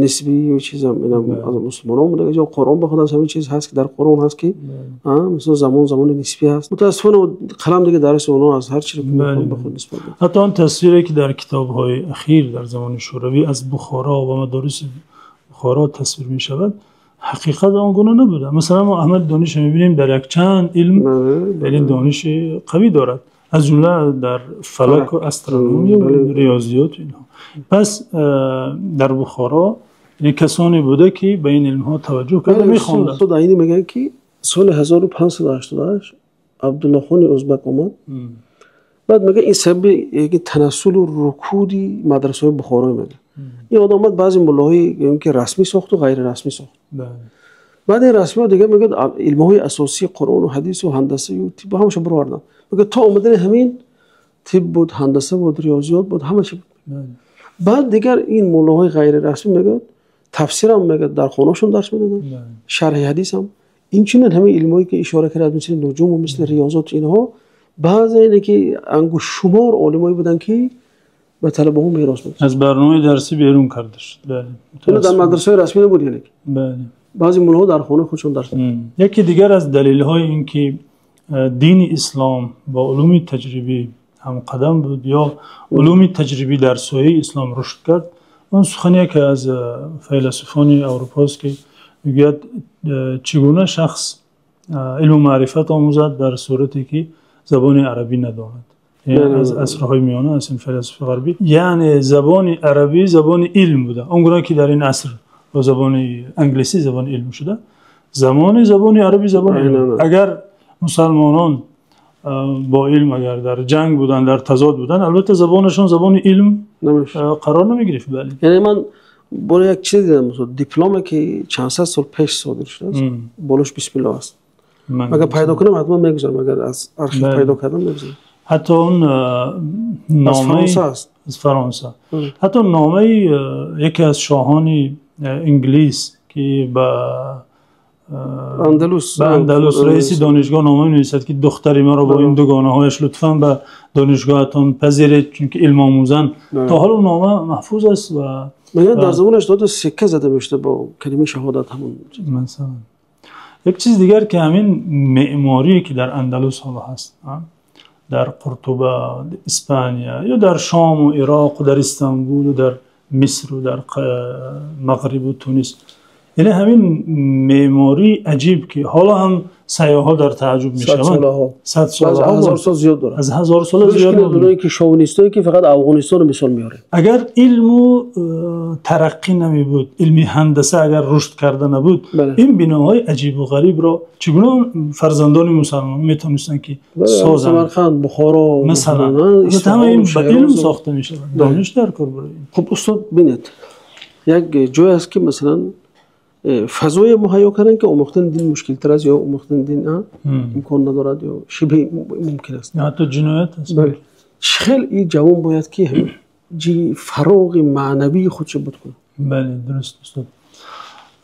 нисбӣ ё чиз ҳам инам аз мусулмонон буда. Ё Қуръон ба худ аз ҳамин чиз ҳаст, ки дар Қуръон ҳаст, ки масалан замон замони нисбӣ ҳаст. Мутаассифона қалам дигар дар дасти онҳо аз ҳар чизе ба худ нисбат доданд. Ҳатто он тасвире ки дар китобҳои охир дар замони Шӯравӣ аз Бухоро ва мадориси Бухоро тасвир мешавад, ҳақиқат он гуна набуда. Масалан мо Аҳмад Донишро мебинем дар як чанд илм, яъне дониши қавӣ дорад, аз ҷумла дар фалак ва астрономия ва риёзиёт ва инҳо. Пас дар Бухоро касоне буда ки ба ин илмҳо таваҷҷӯҳ карда мехонданд. Устод Айнӣ мегӯянд ки соли 1588 Абдуллохони Ӯзбек омад. Баъд мегӯяд ин сабаби танассул ва рукуди мадрасаҳои Бухоро мегӯяд. Ин одам омад баъзе муллоҳои ки расмӣ сохт ва ғайрирасмӣ сохт. Баъд ин расмиҳо дигар мегӯяд илмҳои асосии Қуръон ва ҳадис ва ҳандаса ва тиб ҳамаша бароварданд. Мегӯяд то омадани ҳамин тиб буд, ҳандаса буд, риёзиёт буд, ҳама чи буд. Баъд дигар ин муллоҳои ғайрирасмӣ мегӯяд тафсир ҳам мегӯяд дар хонаашон дарс медоданд, шарҳи ҳадис ҳам. Инчунин ҳамин илмҳое ки ишора кард, мисли нуҷум ва мисли риёзот, инҳо баъзе ине ки ангуштшумор олимое буданд ки Ба талабаҳо мерос буд. Аз барномаи дарсӣ берун карда шуд. Бале. Ин дар мадрасаҳои расмӣ набуд, яъне. Бале. Баъзе муллоҳо дар хонаи худашон дарс. Яке дигар аз далелҳои ин ки дини ислом бо улуми таҷрибӣ ҳамқадам буд ё улуми таҷрибӣ дар сояи ислом рушд кард, он сухани яке аз файласуфони Аврупо аст, ки мегӯяд: чӣ гуна шахс илму маърифат омӯзад дар сурате ки забони арабӣ надонад? Аз асрҳои миёна аст ин файласуфи ғарбӣ. Яъне забони арабӣ забони илм буда. Он гуна ки дар ин аср бо забони англисӣ забони илм шуда, замони забони арабӣ забони илм. Агар мусулмонон бо илм агар дар ҷанг буданд, дар тазод буданд, албатта забонашон забони илм қарор намегирифт. Бале. Яъне ман барои як чиз дидам, дипломе ки чанд сад сол пеш содир шудааст, болош бисмиллоҳ аст. Агар пайдо кунам ҳатман мегузорам, агар аз архив пайдо кардам мегузорам. Ҳатто он нома аз Фаронса аст. Аз Фаронса. Ҳатто номаи яке аз шоҳони Англис ки ба Андалус раиси донишгоҳ нома менависад, ки духтари маро бо ин дугонаҳояш лутфан ба донишгоҳатон пазиред, чунки илм омӯзанд. То ҳол он нома маҳфуз аст ва мегӯянд дар забонаш дода сикка зада мешуд бо калимаи шаҳодат ҳамон. Масалан. Як чиз дигар ки ҳамин меъморӣ ки дар Андалус ҳоло ҳаст, дар Қуртуба, Испания ё дар Шом ва Ироқ ва дар Истанбул ва дар Миср ва дар Мағриб ва Тунис, яъне ҳамин меъмории аҷиб ки ҳоло ҳам сайёҳҳо дар таъаҷҷуб мешаванд. Сад солҳо, аз ҳазор сол зиёд дорад. Аз ҳазор сол зиёд дорад. Онҳое ки шовинистҳое ки фақат Афғонистонро мисол меоранд. Агар илму тараққӣ намебуд, илми ҳандаса агар рушд карда набуд, ин биноҳои аҷибу ғарибро чӣ гуна фарзандони мусулмон метавонистанд ки созанд? Самарқанд, Бухоро масалан. Ҳама ин ба илм сохта мешавад. Дониш дар кор барои ин. Хуб устод, бинед, як ҷой аст ки масалан фазои муҳайё карданд ки омӯхтани дин мушкилтар аст ё омӯхтани дин имкон надорад ё шибҳи мумкин аст. Ҳатто ҷиноят аст. Бале. Хеле ин ҷавон бояд ки фароғи маънавии худро буд кунад. Бале, дуруст устод.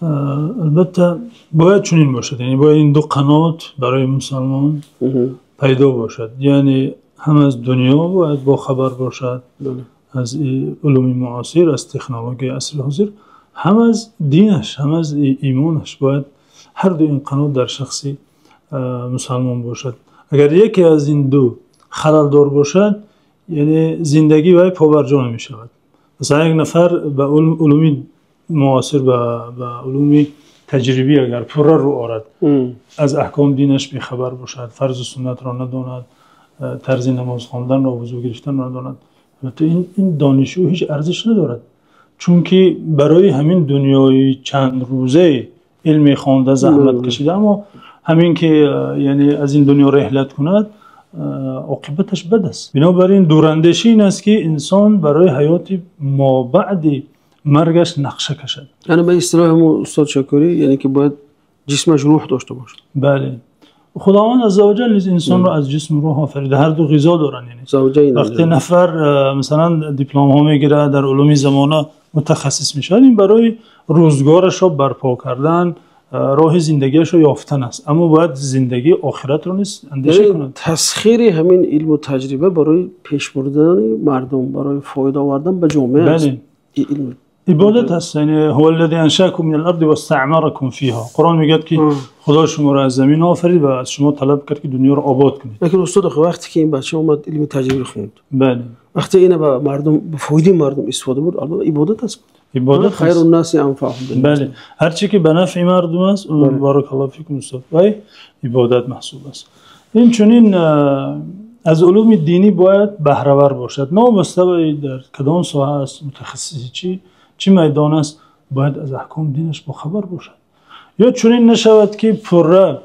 Албатта бояд чунин бошад. Яъне бояд ин ду қанот барои мусулмон пайдо бошад. Яъне ҳам аз дунё бояд бохабар бошад, аз улуми муосир, аз технологияи асри ҳозир, ҳам аз динаш, ҳам аз имонаш. Бояд ҳар ду ин қанот дар шахси мусулмон бошад. Агар яке аз ин ду халалдор бошад, яъне зиндагӣ вай побарҷо намешавад. Масалан як нафар ба улуми муосир, ба улуми таҷрибӣ агар пурра рӯ орад, аз аҳкоми динаш бехабар бошад, фарзу суннатро надонад, тарзи намоз хонданро, вузӯ гирифтанро надонад, албатта ин дониши ӯ ҳеҷ арзиш надорад. Чунки барои ҳамин дунёи чанд рӯза илм хонда, заҳмат кашида, аммо ҳамин ки яъне аз ин дунё раҳлат кунад, оқибаташ бад аст. Бинобар ин дурандешӣ ин аст ки инсон барои ҳаёти мобаъди маргаш нақша кашад. Яъне ба истилоҳи ҳамон устод Шакурӣ, яъне ки бояд ҷисмаш рӯҳ дошта бошад. Бале. Худованд азза ва ҷалл низ инсонро аз ҷисм ва рӯҳ офарида, ҳар ду ғизо доранд. Яъне вақте нафар масалан дипломҳо мегирад, дар улуми замона мутахассис мешавад, ин барои рӯзгорашро барпо кардан, роҳи зиндагиашро ёфтан аст. Аммо бояд зиндагии охиратро низ андеша кунад. Тасхири ҳамин илму таҷриба барои пеш бурдани мардум, барои фоида овардан ба ҷомеа аст. Бале. Ибодат аст. Яъне ҳува аллазӣ аншаакум минал арзи вастаъмаракум фиҳа. Қуръон мегӯяд ки Худо шуморо аз замин офарид ва аз шумо талаб кард ки дунёро обод кунед. Лекин устод, вақте ки ин бача омад илми таҷриба хонд, бале, вақте инро ба мардум, ба фоидаи мардум истифода бурд, албатта ибодат аст. Ибодат аст. Хайрун наси анфаъуҳум. Бале, ҳар чи ки ба нафъи мардум аст, баракаллоҳу фикум устод, вай ибодат маҳсуб аст. Ин чунин аз улуми динӣ бояд баҳравар бошад. Новобаста ба дар кадом соҳа аст, мутахассиси чӣ майдон аст, бояд аз аҳкоми динаш бохабар бошад. Ё чунин нашавад ки пурра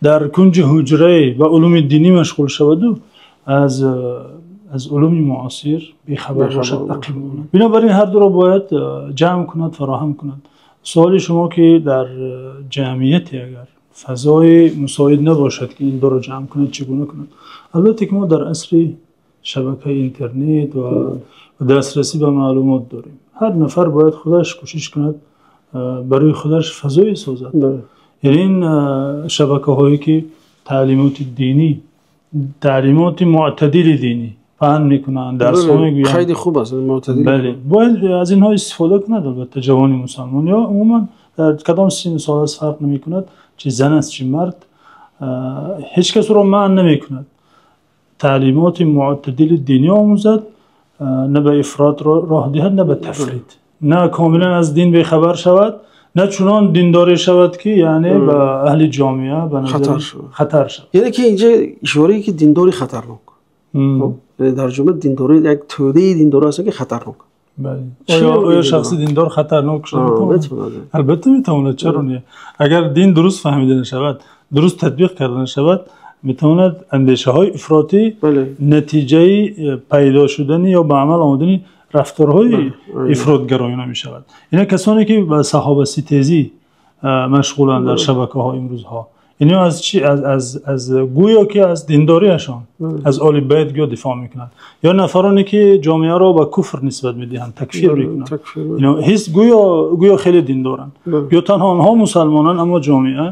дар кунҷи ҳуҷрае ба улуми динӣ машғул шаваду аз улуми муосир бехабар бошад, ақиб монад. Бинобар ин ҳар дуро бояд ҷамъ кунад, фароҳам кунад. Суоли шумо ки дар ҷамъияте агар фазои мусоид набошад ки ин дуро ҷамъ кунад, чӣ гуна кунад? Албатта ки мо дар асри шабакаи интернет ва дастрасӣ ба маълумот дорем. Ҳар нафар бояд худаш кӯшиш кунад барои худаш фазое созад. Яъне ин шабакаҳое ки таълимоти динӣ, таълимоти мӯътадили динӣ панд мекунанд, дарсҳо мегӯянд. Хеле хуб аст, мӯътадил. Бале, бояд аз инҳо истифода кунад, албатта ҷавони мусулмон ё умуман дар кадом синну сол аст фарқ намекунад, чӣ зан аст чӣ мард, ҳеҷ кас ӯро манъ намекунад. Таълимоти мӯътадили динӣ омӯзад, на ба ифрот роҳ диҳад, на ба тафрит. На комилан аз дин бехабар шавад, на чунон диндорӣ шавад, ки яъне ба аҳли ҷомеа ба назар хатар шавад. Яъне ки инҷо ишорае ки диндорӣ хатарнок. Яъне дар ҷумла диндорӣ як тӯдаи диндор ҳаст, ки хатарнок. Бале. Оё шахси диндор хатарнок шуда метавонад? Албатта метавонад, чаро не? Агар дин дуруст фаҳмида нашавад, дуруст татбиқ карда нашавад, метавонад андешаҳои ифротӣ натиҷаи пайдо шудан ё ба амал омадани рафторҳои ифротгароёна мешавад. Инҳо касоне ки ба саҳобаситезӣ машғуланд дар шабакаҳо имрӯзҳо. Инҳо аз чӣ? Аз гӯё ки аз диндориашон, аз Оли Байт гӯё дифоъ мекунанд. Ё нафароне ки ҷомеаро ба куфр нисбат медиҳанд, такфир мекунанд. Инҳо ҳис гӯё хеле диндоранд. Ё танҳо онҳо мусулмонанд, аммо ҷомеа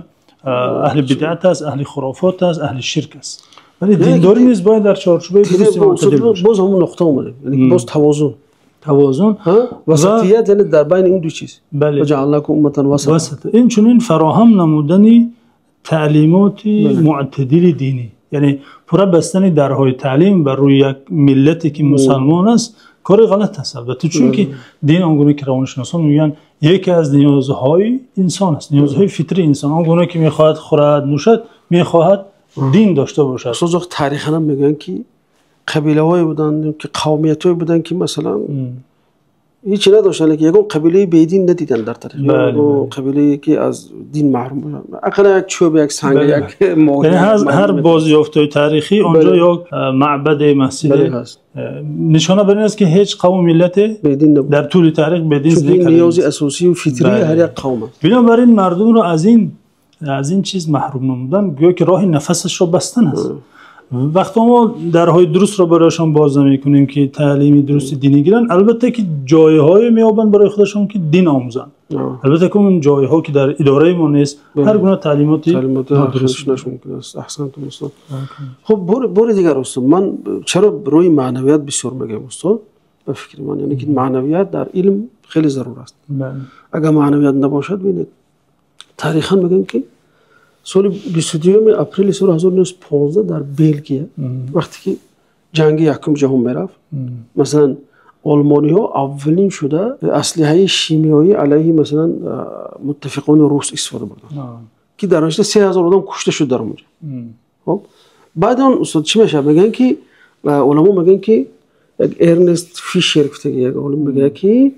аҳли бидъат аст, аҳли хурофот аст, аҳли ширк аст. Вале диндорӣ низ бояд дар чорчӯби дурусти мӯътадил бошад. Боз ҳамон нуқта омадем. Яъне боз тавозун. Тавозун васатият, яъне дар байни ин ду чиз. Бале. Ва-ҷаъалнакум умматан васата. Инчунин фароҳам намудани таълимоти мӯътадили динӣ, яъне пур бастани дарҳои таълим бар рӯи як миллате ки мусулмон аст, кори ғалат аст албатта, чунки дин он гуна ки равоншиносон мегӯянд яке аз ниёзҳои инсон аст, ниёзҳои фитрии инсон. Он гуна ки мехоҳад хӯрад, нӯшад, мехоҳад дин дошта бошад. Устод, таърихан ҳам мегӯянд ки қабилаҳое буданд, ки қавмиятҳое буданд, ки масалан ҳеҷ надоштанд, лекин ягон қабилаи бедин надиданд дар таърих. Ягон қабилае ки аз дин маҳрум бошанд. Ақаллан як чӯб, як санг, як моҳӣ. Яъне ҳар бозёфтҳои таърихӣ он ҷо як маъбад, масҷид нишона бар ин аст, ки ҳеҷ қавму миллате дар тӯли таърих бедин зиндагӣ накардааст. Ниёзи асосӣ ва фитрии ҳар як қавм аст. Бинобар ин мардумро аз ин чиз маҳрум намудан гӯё ки роҳи нафасашро бастан аст. Вақте мо дарҳои дурустро барояшон боз намекунем, ки таълими дурусти динӣ гиранд, албатта ки ҷойҳое меёбанд барои худашон ки дин омӯзанд. Албатта ки он ҷойҳо ки дар идораи мо нест, ҳар гуна таълимоти нодуруст мумкин аст. Аҳсантум устод. Хуб, бори дигар устод, ман чаро рӯи маънавият бисёр мегӯям устод? Ба фикри ман, яъне ки маънавият дар илм хеле зарур аст. Агар маънавият набошад, бинед, таърихан мегӯям ки соли 22 апрели соли 1915 дар Белгия, вақте ки ҷанги якум ҷаҳон мерафт, масалан олмониҳо аввалин шуда аслиҳаи шимиёӣ алайҳи масалан муттафиқони рус истифода бурданд, ки дар натиҷа 3000 одам кушта шуд дар онҷо. Хуб, баъд он устод чӣ мешавад? Мегӯянд ки уламо мегӯянд ки як Эрнест Фишер гуфтаги як олим мегӯяд ки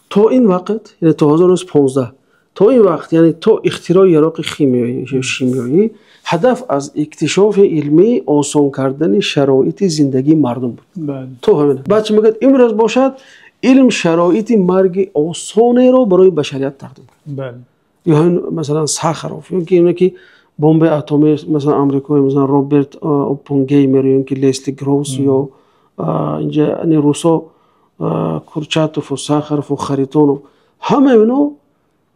то ин вақт, яъне то 1915, то ин вақт, яъне то ихтирои яроқи шимиёӣ, ҳадаф аз иктишофи илмӣ осон кардани шароити зиндагии мардум буд. То ҳамин. Баъд чӣ мегӯяд? Имрӯз бошад илм шароити марги осонеро барои башарият тақдим кард. Ё ҳамин масалан Сахаров, ё ки ине ки бомбаи атомӣ масалан амрикои, масалан Роберт Оппенгеймер, ё ки Лесли Гроус, ё инҷа русо Курчатов ва Сахаров ва Харитонов, ҳама ино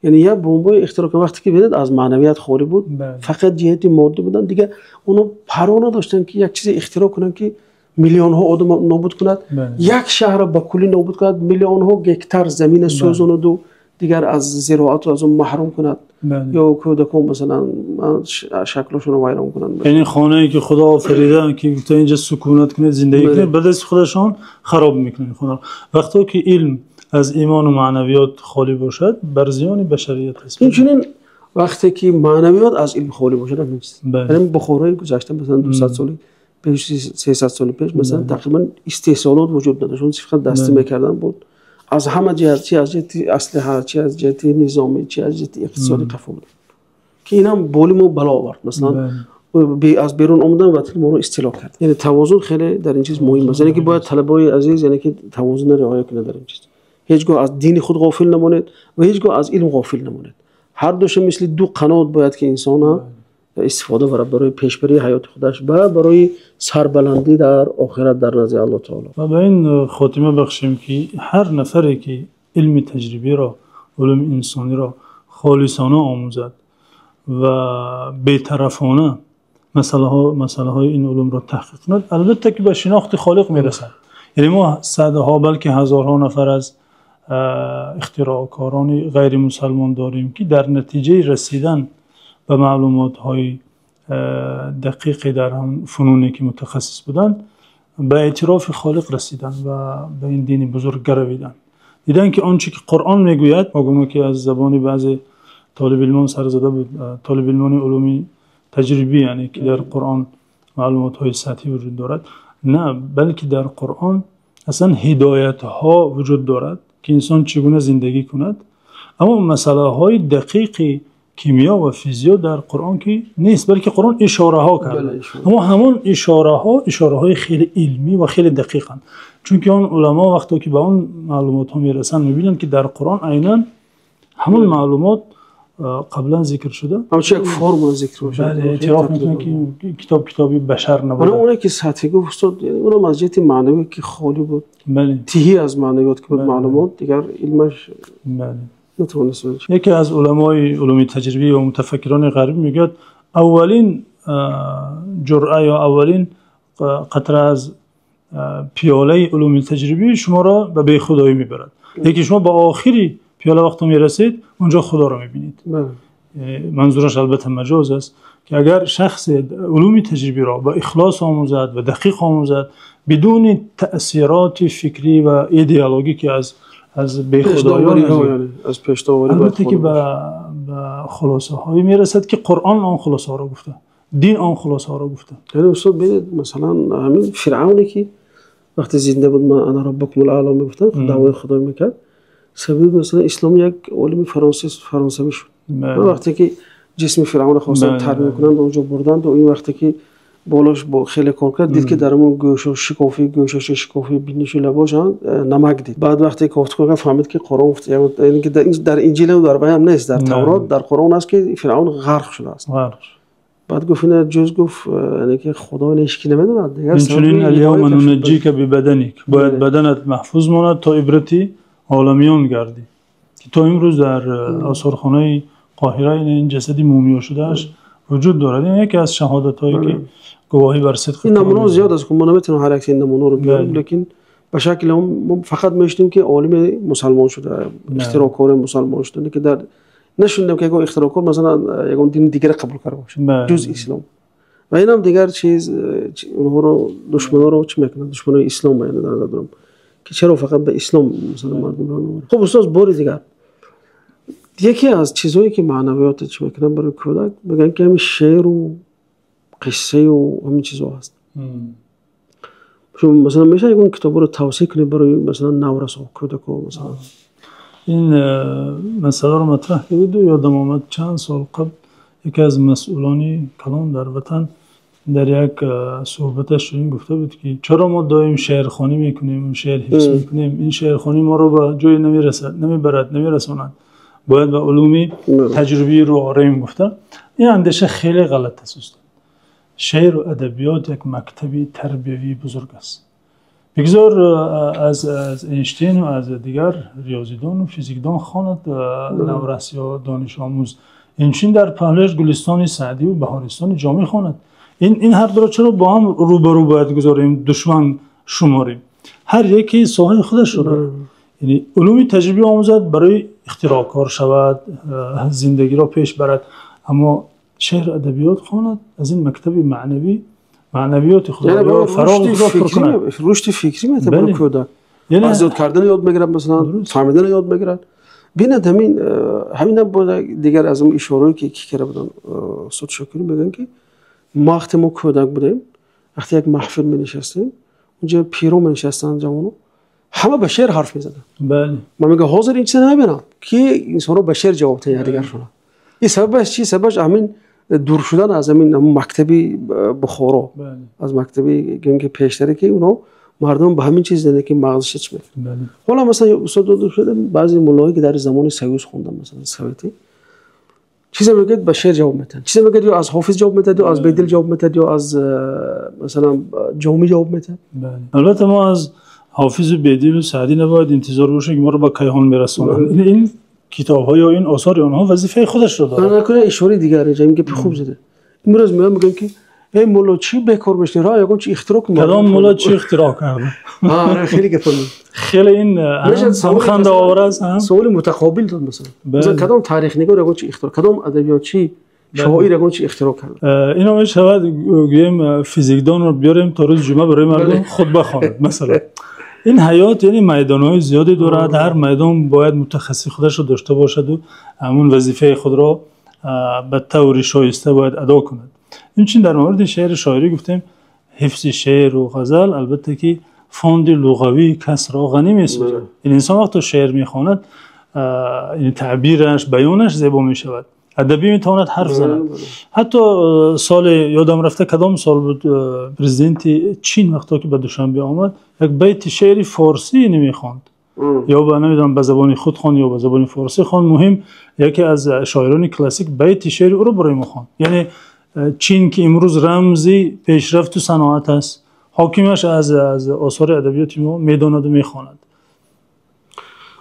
яъне як бомбаи ихтироъ кард. Вақте ки бинед аз маънавият холӣ буд, фақат ҷиҳати моддӣ буданд, дигар онҳо парво надоштанд ки як чизе ихтироъ кунанд ки миллионҳо одам нобуд кунад, як шаҳрро ба куллӣ нобуд кунад, миллионҳо гектар заминро сӯзонаду дигар аз зироату аз он маҳрум кунад, ё кӯдакон масалан шаклашонро вайрон кунанд. Яъне хонае ки Худо офарида, ки гуфта инҷа сукунат кунед, зиндагӣ кунед, ба дасти худашон хароб мекунанд хонаро. Вақте ки илм аз имон ва маънавият холӣ бошад, бар зиёни башарият аст. Инчунин вақте ки маънавият аз илм холӣ бошад, ҳамин чиз. Яъне Бухорои гузашта масалан 200 соли пеш, 300 соли пеш масалан тақрибан истеҳсолот вуҷуд надошт, он фақат дастӣ мекарданд буд. Аз ҳама ҷиҳат, чи аз ҷиҳати аслиҳа, чи аз ҷиҳати низомӣ, чи аз ҷиҳати иқтисодӣ қафо буд, ки ин ҳам боли мо бало овард. Масалан аз берун омадан ва моро истило кард. Яъне тавозун хеле дар ин чиз муҳим аст. Яъне ки бояд талабаи азиз, яъне ки тавозунро риоя кунад дар ин чиз. Ҳеҷ гоҳ аз дини худ ғофил намонед ва ҳеҷ гоҳ аз илм ғофил намонед. Ҳар душа мисли ду қанот бояд ки инсон истифода барад барои пешбарии ҳаёти худаш ва барои сарбаландӣ дар охират дар назди Аллоҳ таоло. Ва ба ин хотима бахшем ки ҳар нафаре ки илми таҷрибиро, улуми инсониро холисона омӯзад ва бетарафона Масъалаҳои ин улумро таҳқиқ кунад, албатта ки ба шинохти Холиқ мерасад. Яъне мо садҳо, балки ҳазорҳо нафар аз ихтироъкорони ғайримусулмон дорем, ки дар натиҷаи расидан ба маълумотҳои дақиқе дар он фунуне ки мутахассис буданд, ба эътирофи Холиқ расиданд ва ба ин дини бузург гаравиданд. Диданд ки он чи ки Қуръон мегӯяд, он ки аз забони баъзе толибилмон сар зада буд, толибилмони улуми таҷрибавӣ, яъне ки дар Қуръон маълумотҳои сатҳӣ вуҷуд дорад, на, балки дар Қуръон асло ҳидоятҳо вуҷуд дорад, ки инсон чӣ гуна зиндагӣ кунад. Аммо масъалаҳои дақиқи кимиё ва физика дар Қуръон ки нест, балки Қуръон ишораҳо кардааст. Аммо ҳамон ишораҳо, ишораҳои хеле илмӣ ва хеле дақиқанд. Чунки он уламо вақте ки ба он маълумотҳо мерасанд, мебинанд ки дар Қуръон айнан ҳамон маълумот қаблан зикр шуда. Ҳамчун як формула зикр шуда. Бале, эътироф мекунанд ки ин китоб, китоби башар набуда. Онҳое ки сатҳӣ гуфт устод, он ҳам аз ҷиҳати маънавӣ ки холӣ буд. Бале. Тиҳӣ аз маънавиёт ки буд маълумот, дигар илмаш натавонист. Яке аз уламои улуми таҷрибавӣ ва мутафаккирони ғарбӣ мегӯяд: аввалин ҷуръа ё аввалин қатра аз пиёлаи улуми таҷрибавӣ шуморо ба бехудоӣ мебарад. Лекин шумо ба охири пиёла вақте мерасед, он ҷо Худоро мебинед. Манзураш албатта маҷоз аст, ки агар шахс улуми таҷрибавиро бо ихлос омӯзад ва дақиқ омӯзад, бидуни таъсироти фикрӣ ва идеологӣ ки аз бехудоӣ, аз пешдоварӣ, албатта ки ба хулосаҳое мерасад ки Қуръон он хулосаҳоро гуфта, дин он хулосаҳоро гуфта. Яъне устод бубинед, масалан ҳамин Фиръавне ки вақте зинда буд, ман ана раббукумул аъло мегуфтанд, даъвои Худо мекард. Сабаби масалан ислом як олими фаронсавӣ шуд. Вақте ки ҷисми Фиръавнро хостанд тармим кунанд, он ҷо бурданд ва ин вақте ки болош бо хеле кор кард, дид ки дар он гӯшаш шикофӣ, гӯшаш шикофӣ, биниш ва лабош намак дид. Баъд вақте кофт кард, фаҳмид ки Қуръон гуфт, яъне ки дар Инҷил ва дар Баён нест, дар Таврот, дар Қуръон аст ки Фиръавн ғарқ шудааст. Ғарқ. Баъд гуфт ин ҷуз гуфт, яъне ки Худо ҳеҷ кӣ намедонад. Дигар инчунин аляавма нунаҷҷика бибаданик, бояд баданат маҳфуз монад то ибрати оламиён гардӣ. Ки то имрӯз дар осорхонаи Қоҳира ин ҷасади мумиё шудааш вуҷуд дорад. Ин яке аз шаҳодатҳое ки гувоҳӣ бар сидқ. Ин намунаҳо зиёд аст, мо наметавонем ҳар як ин намунаҳоро биёрем, лекин ба шакли он мо фақат мешунидем ки олими мусулмон шуда, ихтироъкори мусулмон шуда, лекин дар нашунидем ки як ихтироъкор масалан як дини дигарро қабул карда бошад ҷуз ислом. Ва ин ҳам дигар чиз, онҳоро, душманонро чӣ мекунанд? Душманони ислом яъне дар назар дорам ки чаро фақат ба ислом масалан мардумро меоранд. Хуб устод, бори дигар яке аз чизҳое ки маънавиётро чӣ мекунанд барои кӯдак, мегӯянд ки ҳамин шеъру қиссаю ҳамин чизҳо ҳаст. Шумо масалан мешавад як китобро тавсия кунед барои масалан наврасо, кӯдакҳо масалан? Ин масъаларо матраҳ кардед ва ёдам омад чанд сол қабл яке аз масъулони калон дар ватан дар як суҳбаташ чунин гуфта буд ки чаро мо доим шеърхонӣ мекунем, шеър ҳифз мекунем, ин шеърхонӣ моро ба ҷое намерасад, намебарад, намерасонад. Бояд ба улуми таҷрибавӣ рӯ орем гуфта. Ин андеша хеле ғалат аст устод. Шеър ва адабиёт як мактаби тарбиявии бузург аст. Бигзор аз Эйнштейн ва аз дигар риёзидон ва физикдон хонад наврас ё донишомӯз. Инчунин дар паҳлӯяш Гулистони Саъдӣ ва Баҳористони Ҷомӣ хонад. Ин ҳар дуро чаро бо ҳам рӯбарӯ бояд гузорем, душман шуморем? Ҳар яке соҳаи худашро дорад. Яъне улуми таҷрибавӣ омӯзад барои ихтироъкор шавад, зиндагиро пеш барад, аммо шеър адабиёт хонад, аз ин мактаби маънавӣ, маънавиёти худро фароғ пур кунад. Рушди фикрӣ метавонад барои кӯдак. Аз ёд кардан ёд мегирад, масалан фаҳмидан ёд мегирад. Бинед ҳамин ҳам боз дигар аз он ишораҳое ки карда буданд устод Шокирӣ, мегӯянд ки вақте мо кӯдак будем, вақте як маҳфил менишастем, онҷо пирон менишастанд, ҷавонон, ҳама ба шеър ҳарф мезаданд. Бале. Ман мегӯям ҳозир ин чизро намебинам ки инсонҳо ба шеър ҷавоб диҳанд якдигаршон. Ин сабабаш чӣ? Сабабаш ҳамин дур шудан аз ҳамин мактаби Бухоро, аз мактаби ки пештаре ки онҳо мардум ба ҳамин чиз зинда ки мағзаш чӣ мекунад. Ҳоло масалан устод баъзе муллоҳое ки дар замони Союз хонданд, масалан советӣ, чизе мегӯяд ба шеър ҷавоб медиҳанд, чизе мегӯяд ё аз Ҳофиз ҷавоб медиҳад, ё аз Бедил ҷавоб медиҳад, ё аз масалан Ҷомӣ ҷавоб медиҳад. Албатта мо аз Ҳофиз ва Бедил ва Саъдӣ набояд интизор бошем ки моро ба кайҳон мерасонанд. Ин китобҳо ё ин осори онҳо вазифаи худашро дорад. Накунад ишораи дигар инҷо ин гапи хуб зада. Имрӯз меоям мегӯям ки Эй мулло, чӣ бекор мешинӣ? Ро ягон чӣ ихтироъ кун. Кадом мулло чӣ ихтироъ кард? Хеле гап. Хеле ин ҳам хандаовар аст, ҳам саволи мутақобил дод масалан. Масалан кадом таърихнигор ягон чӣ ихтироъ, кадом адабиётчӣ, шоир ягон чӣ ихтироъ кард? Ино мешавад гӯем физикдонро биёрем то рӯзи ҷумъа барои мардум хутба хонад масалан. Ин ҳаёт яъне майдонҳои зиёде дорад, ҳар майдон бояд мутахассиси худашро дошта бошад ва ҳамон вазифаи худро ба таври шоиста бояд адо кунад. Инчунин дар мавриди шеъру шоирӣ гуфтем, ҳифзи шеъру ғазал албатта ки фонди луғавии касро ғанӣ месозад. Ин инсон вақте шеър мехонад, таъбираш, баёнаш зебо мешавад. Адабӣ метавонад ҳарф занад. Ҳатто соли ёдам рафта кадом сол буд, президенти Чин вақте ки ба Душанбе омад, як байти шеъри форсӣ намехонд. Ё ба намедонам ба забони худ хонд ё ба забони форсӣ хонд. Муҳим яке аз шоирони классик байти шеъри ӯро барои мо хонд. Яъне Чин ки имрӯз рамзи пешрафту саноат аст, ҳокимаш аз осори адабиёти мо медонаду мехонад.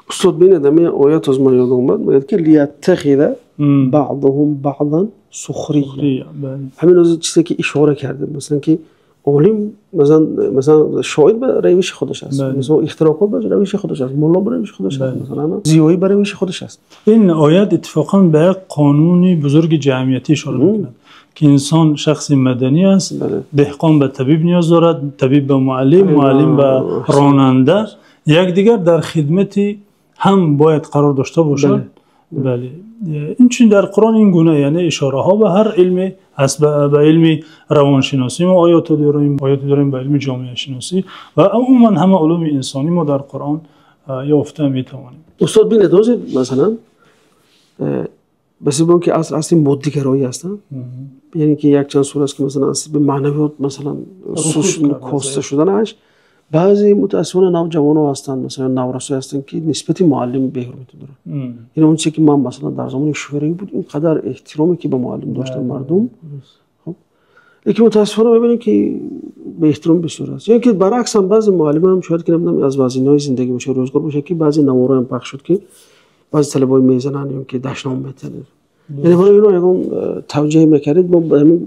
Устод, бинед, ҳамин оят аз ман ёдам омад, мегӯяд ки лияттахиза баъзуҳум баъзан сухрия. Ҳамин оз чизе ки ишора кардем, масалан ки олим, масалан шоир ба равиши худаш аст, масалан ихтироъкор ба равиши худаш аст, мулло ба равиши худаш аст, масалан зиёӣ ба равиши худаш аст. Ин оят иттифоқан ба як қонуни бузурги ҷамъиятӣ ишора мекунад ки инсон шахси маданӣ аст, деҳқон ба табиб ниёз дорад, табиб ба муаллим, муаллим ба ронанда, якдигар дар хидмати ҳам бояд қарор дошта бошад. Бале. Инчунин дар Қуръон ин гуна яъне ишораҳо ба ҳар илме аст, ба илми равоншиносӣ мо оятҳо дорем, оятҳо дорем ба илми ҷомеашиносӣ ва умуман ҳама улуми инсонӣ мо дар Қуръон ёфта метавонем. Устод, бинед, ҳозир масалан ба сабаби он ки аср асри моддигароӣ ҳастанд, яъне ки якчанд сура аст ки масалан аз маънавиёт масалан коста шуданаш, баъзе мутаассифона навҷавонҳо ҳастанд, масалан наврасое ҳастанд ки нисбати муаллим беҳурматӣ доранд. Яъне он чизе ки ман масалан дар замони шӯравӣ буд, ин қадар эҳтироме ки ба муаллим доштанд мардум, хуб, лекин мутаассифона мебинем ки беэҳтиром бисёр аст. Ё ки баръакс ҳам баъзе муаллимҳо ҳам шояд ки намедонам аз вазинаҳои зиндагӣ бошад, рӯзгор бошад, ки баъзе наворҳоям пахш шуд ки баъзе талабаҳо мезананд ё ки дашном метананд. Яъне барои инҳо ягон тавҷеҳ мекардед, мо ба ҳамин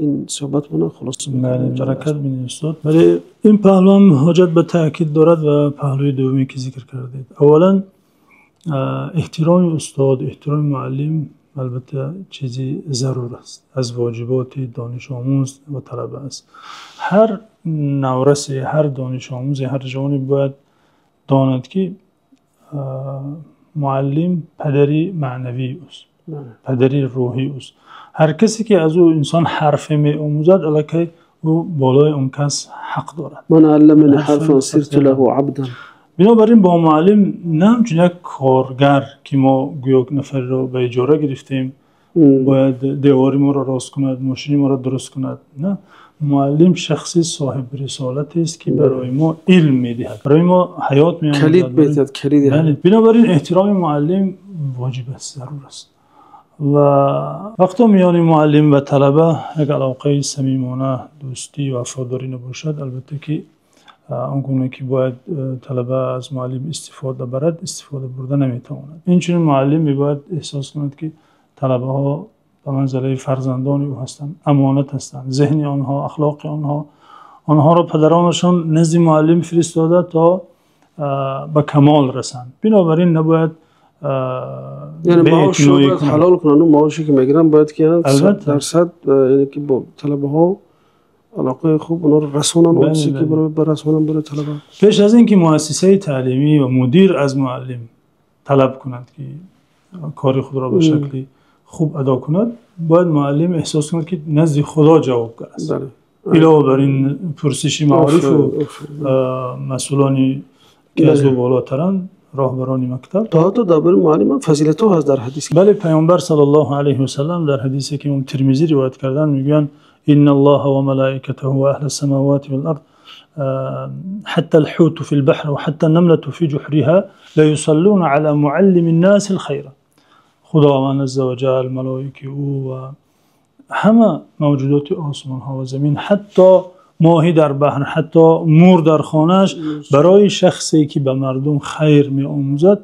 ин суҳбатмонро хулоса мекунем. Баракат бинед устод. Вале ин паҳлу ҳам ҳоҷат ба таъкид дорад ва паҳлӯи дуввуме ки зикр кардед. Аввалан эҳтироми устод, эҳтироми муаллим албатта чизи зарур аст, аз воҷиботи донишомӯз ва талаба аст. Ҳар наврасе, ҳар донишомӯзе, ҳар ҷавоне бояд донад ки муаллим падари маънавии ӯст, падари рӯҳии ӯст. Ҳар касе ки аз ӯ инсон ҳарфе меомӯзад, аллакай ӯ болои он кас ҳақ дорад. Ман алламани ҳарфан сирту лаҳу абдан. Бинобар ин бо муаллим на ҳамчун як коргар ки мо гӯё нафареро ба иҷора гирифтем, бояд девори моро рост кунад, мошини моро дуруст кунад. На, муаллим шахси соҳиби рисолатест ки барои мо илм медиҳад, барои мо ҳаёт меомӯзад, калид медиҳад, калид. Бинобар ин эҳтироми муаллим воҷиб аст, зарур аст. Ва вақто миёни муаллим ва талаба як алоқаи самимона, дӯстӣ ва вафодорӣ набошад, албатта ки он гуна ки бояд талаба аз муаллим истифода барад, истифода бурда наметавонад. Инчунин муаллим мебояд эҳсос кунад ки талабаҳо ба манзилаи фарзандони ӯ ҳастанд, амонат ҳастанд, зеҳни онҳо, ахлоқи онҳо, онҳоро падаронашон назди муаллим фиристода то ба камол расанд. Бинобар ин набояд яъне маошро бояд ҳалол кунанд, маоше ки мегиранд бояд ки 100% яъне ки бо талабаҳо алоқаи хуб онҳоро расонанд, он чизе ки расонанд барои талаба. Пеш аз ин ки муассисаи таълимӣ ва мудир аз муаллим талаб кунад ки кори худро ба шакли хуб адо кунад, бояд муаллим эҳсос кунад ки назди Худо ҷавобгар аст. Илова бар ин пурсиши маорифу масъулони ки аз ӯ болотаранд, роҳбарони мактаб. То ҳатто дар бораи муаллим ҳам фазилатҳо ҳаст дар ҳадис. Бале, Паёмбар саллаллоҳу алайҳи васаллам дар ҳадисе ки имом Термизӣ ривоят карданд мегӯянд: инна Аллоҳа ва малоикатаҳу ва аҳла самавати вал ард ҳатта ал-ҳуту фил баҳр ва ҳатта ан-намлату фи ҷуҳриҳа ла юсаллуна ала муаллими н-наси ал-хайра. Худованд азза ва ҷал, малоики ӯ ва ҳама мавҷудоти осмонҳо ва замин, ҳатто моҳӣ дар баҳр, ҳатто мур дар хонааш, барои шахсе ки ба мардум хайр меомӯзад,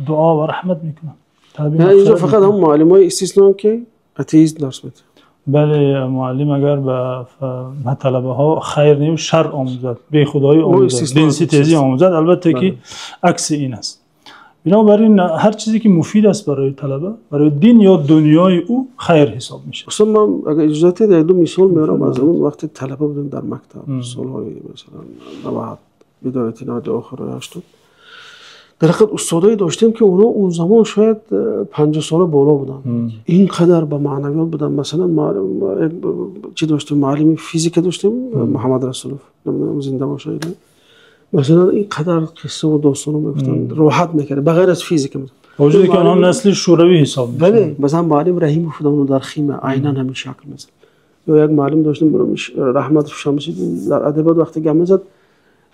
дуо ва раҳмат мекунад. Инҷо фақат ҳам муаллимҳои истисно ки атеист дарс медиҳанд. Бале, муаллим агар ба талабаҳо хайр не, шар омӯзад, бехудоӣ омӯзад, динситезӣ омӯзад, албатта ки акси ин аст. Бинобар ин ҳар чизе ки муфид аст барои талаба, барои дин ё дунёи ӯ хайр ҳисоб мешавад. Устод, ман агар иҷоза диҳед як ду мисол меорам аз он вақте талаба будем дар мактаб, солҳои масалан 90, бидояти 90, охири 80. Дар ҳақиқат устодое доштем, ки онҳо он замон шояд 50 сола боло буданд. Инқадар ба маънавиёт буданд. Масалан, чӣ доштем? Муаллими физика доштем, Муҳаммад Расулов, намедонам зинда бошад или. Масалан, инқадар қисса ва достонҳо мегуфтанд, роҳат мекард, ба ғайр аз физика. Бо вуҷуде ки онҳо насли шӯравӣ ҳисоб мешаванд. Бале, масалан муаллим Раҳимов буданд дар химия, айнан ҳамин шакл масалан. Ё як муаллим доштем, Раҳмат Шамсиддин, дар адабиёт вақте гап мезад,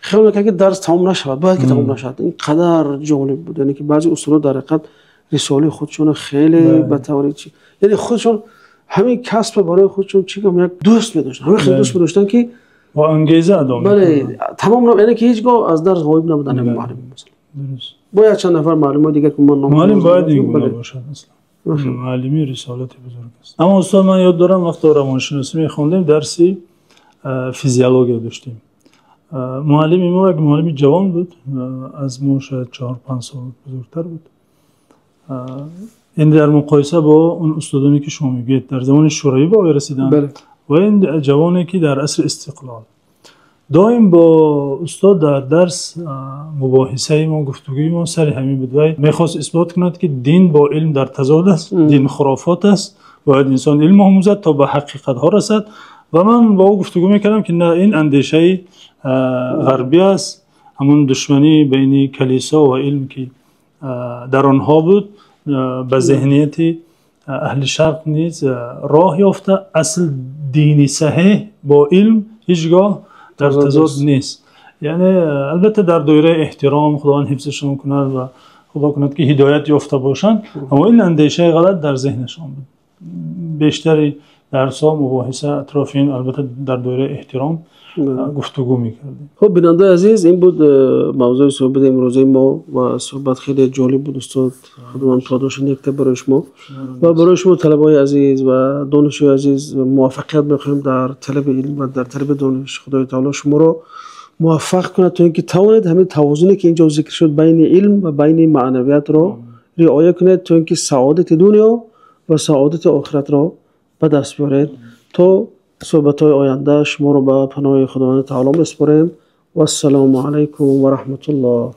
хаёл мекард ки дарс тамом нашавад, бояд ки тамом нашавад. Ин қадар ҷолиб буд, яъне ки баъзе устодҳо дар ҳақиқат рисолаи худшонро хеле ба тавре чи, яъне худшон ҳамин касб барои худшон чӣ гум як дӯст медоштанд, ҳамин хеле дӯст медоштанд ки бо ангеза адо бале, тамом, яъне ки ҳеҷгоҳ аз дарс ғоиб набуданд ҳамин муаллим масалан. Дуруст. Бояд чанд нафар муаллимони дигар ки ман ном муаллим бояд ин гуна бошад аслан. Муаллимӣ рисолати бузург аст. Аммо устод, ман ёд дорам вақте равоншиносӣ мехондем, дарси физиология доштем. Муаллими мо як муаллими ҷавон буд, аз мо шояд 4-5 сол бузургтар буд. Ин дар муқоиса бо он устодоне ки шумо мегӯед дар замони шӯравӣ ба оя расиданд ва ин ҷавоне ки дар асри истиқлол. Доим бо устод дар дарс мубоҳисаи мо, гуфтугӯи мо сари ҳамин буд. Вай мехост исбот кунад, ки дин бо илм дар тазод аст, дин хурофот аст, бояд инсон илм омӯзад то ба ҳақиқатҳо расад. Ва ман бо ӯ гуфтугӯ мекардам, ки на, ин андешаи ғарбӣ аст, ҳамон душманӣ байни калисо ва илм ки дар онҳо буд, ба зеҳнияти аҳли шарқ низ роҳ ёфта. Асл дини саҳеҳ бо илм ҳеҷгоҳ дар тазод нест. Яъне албатта дар доираи эҳтиром, Худованд ҳифзашон кунад ва Худо кунад ки ҳидоят ёфта бошанд, аммо ин андешаи ғалат дар зеҳнашон буд. Бештари дарсҳо мубоҳиса атрофи ин, албатта дар доираи эҳтиром, гуфтугӯ мекардем. Хуб, бинандаи азиз, ин буд мавзӯи суҳбати имрӯзаи мо ва суҳбат хеле ҷолиб буд, устод. Худованд подоши нек диҳад барои шумо ва барои шумо талабаҳои азиз ва донишҷӯи азиз муваффақият мехоҳем дар талаби илм ва дар талаби дониш. Худои таоло шуморо муваффақ кунад то инки тавонед ҳамин тавозуне ки инҷо зикр шуд байни илм ва байни маънавиятро риоя кунед, то инки саодати дунё ва саодати охиратро ба даст биёред. То суҳбатҳои оянда шуморо ба паноҳи Худованди таоло месупорем. Вассалому алайкум ва раҳматуллоҳ.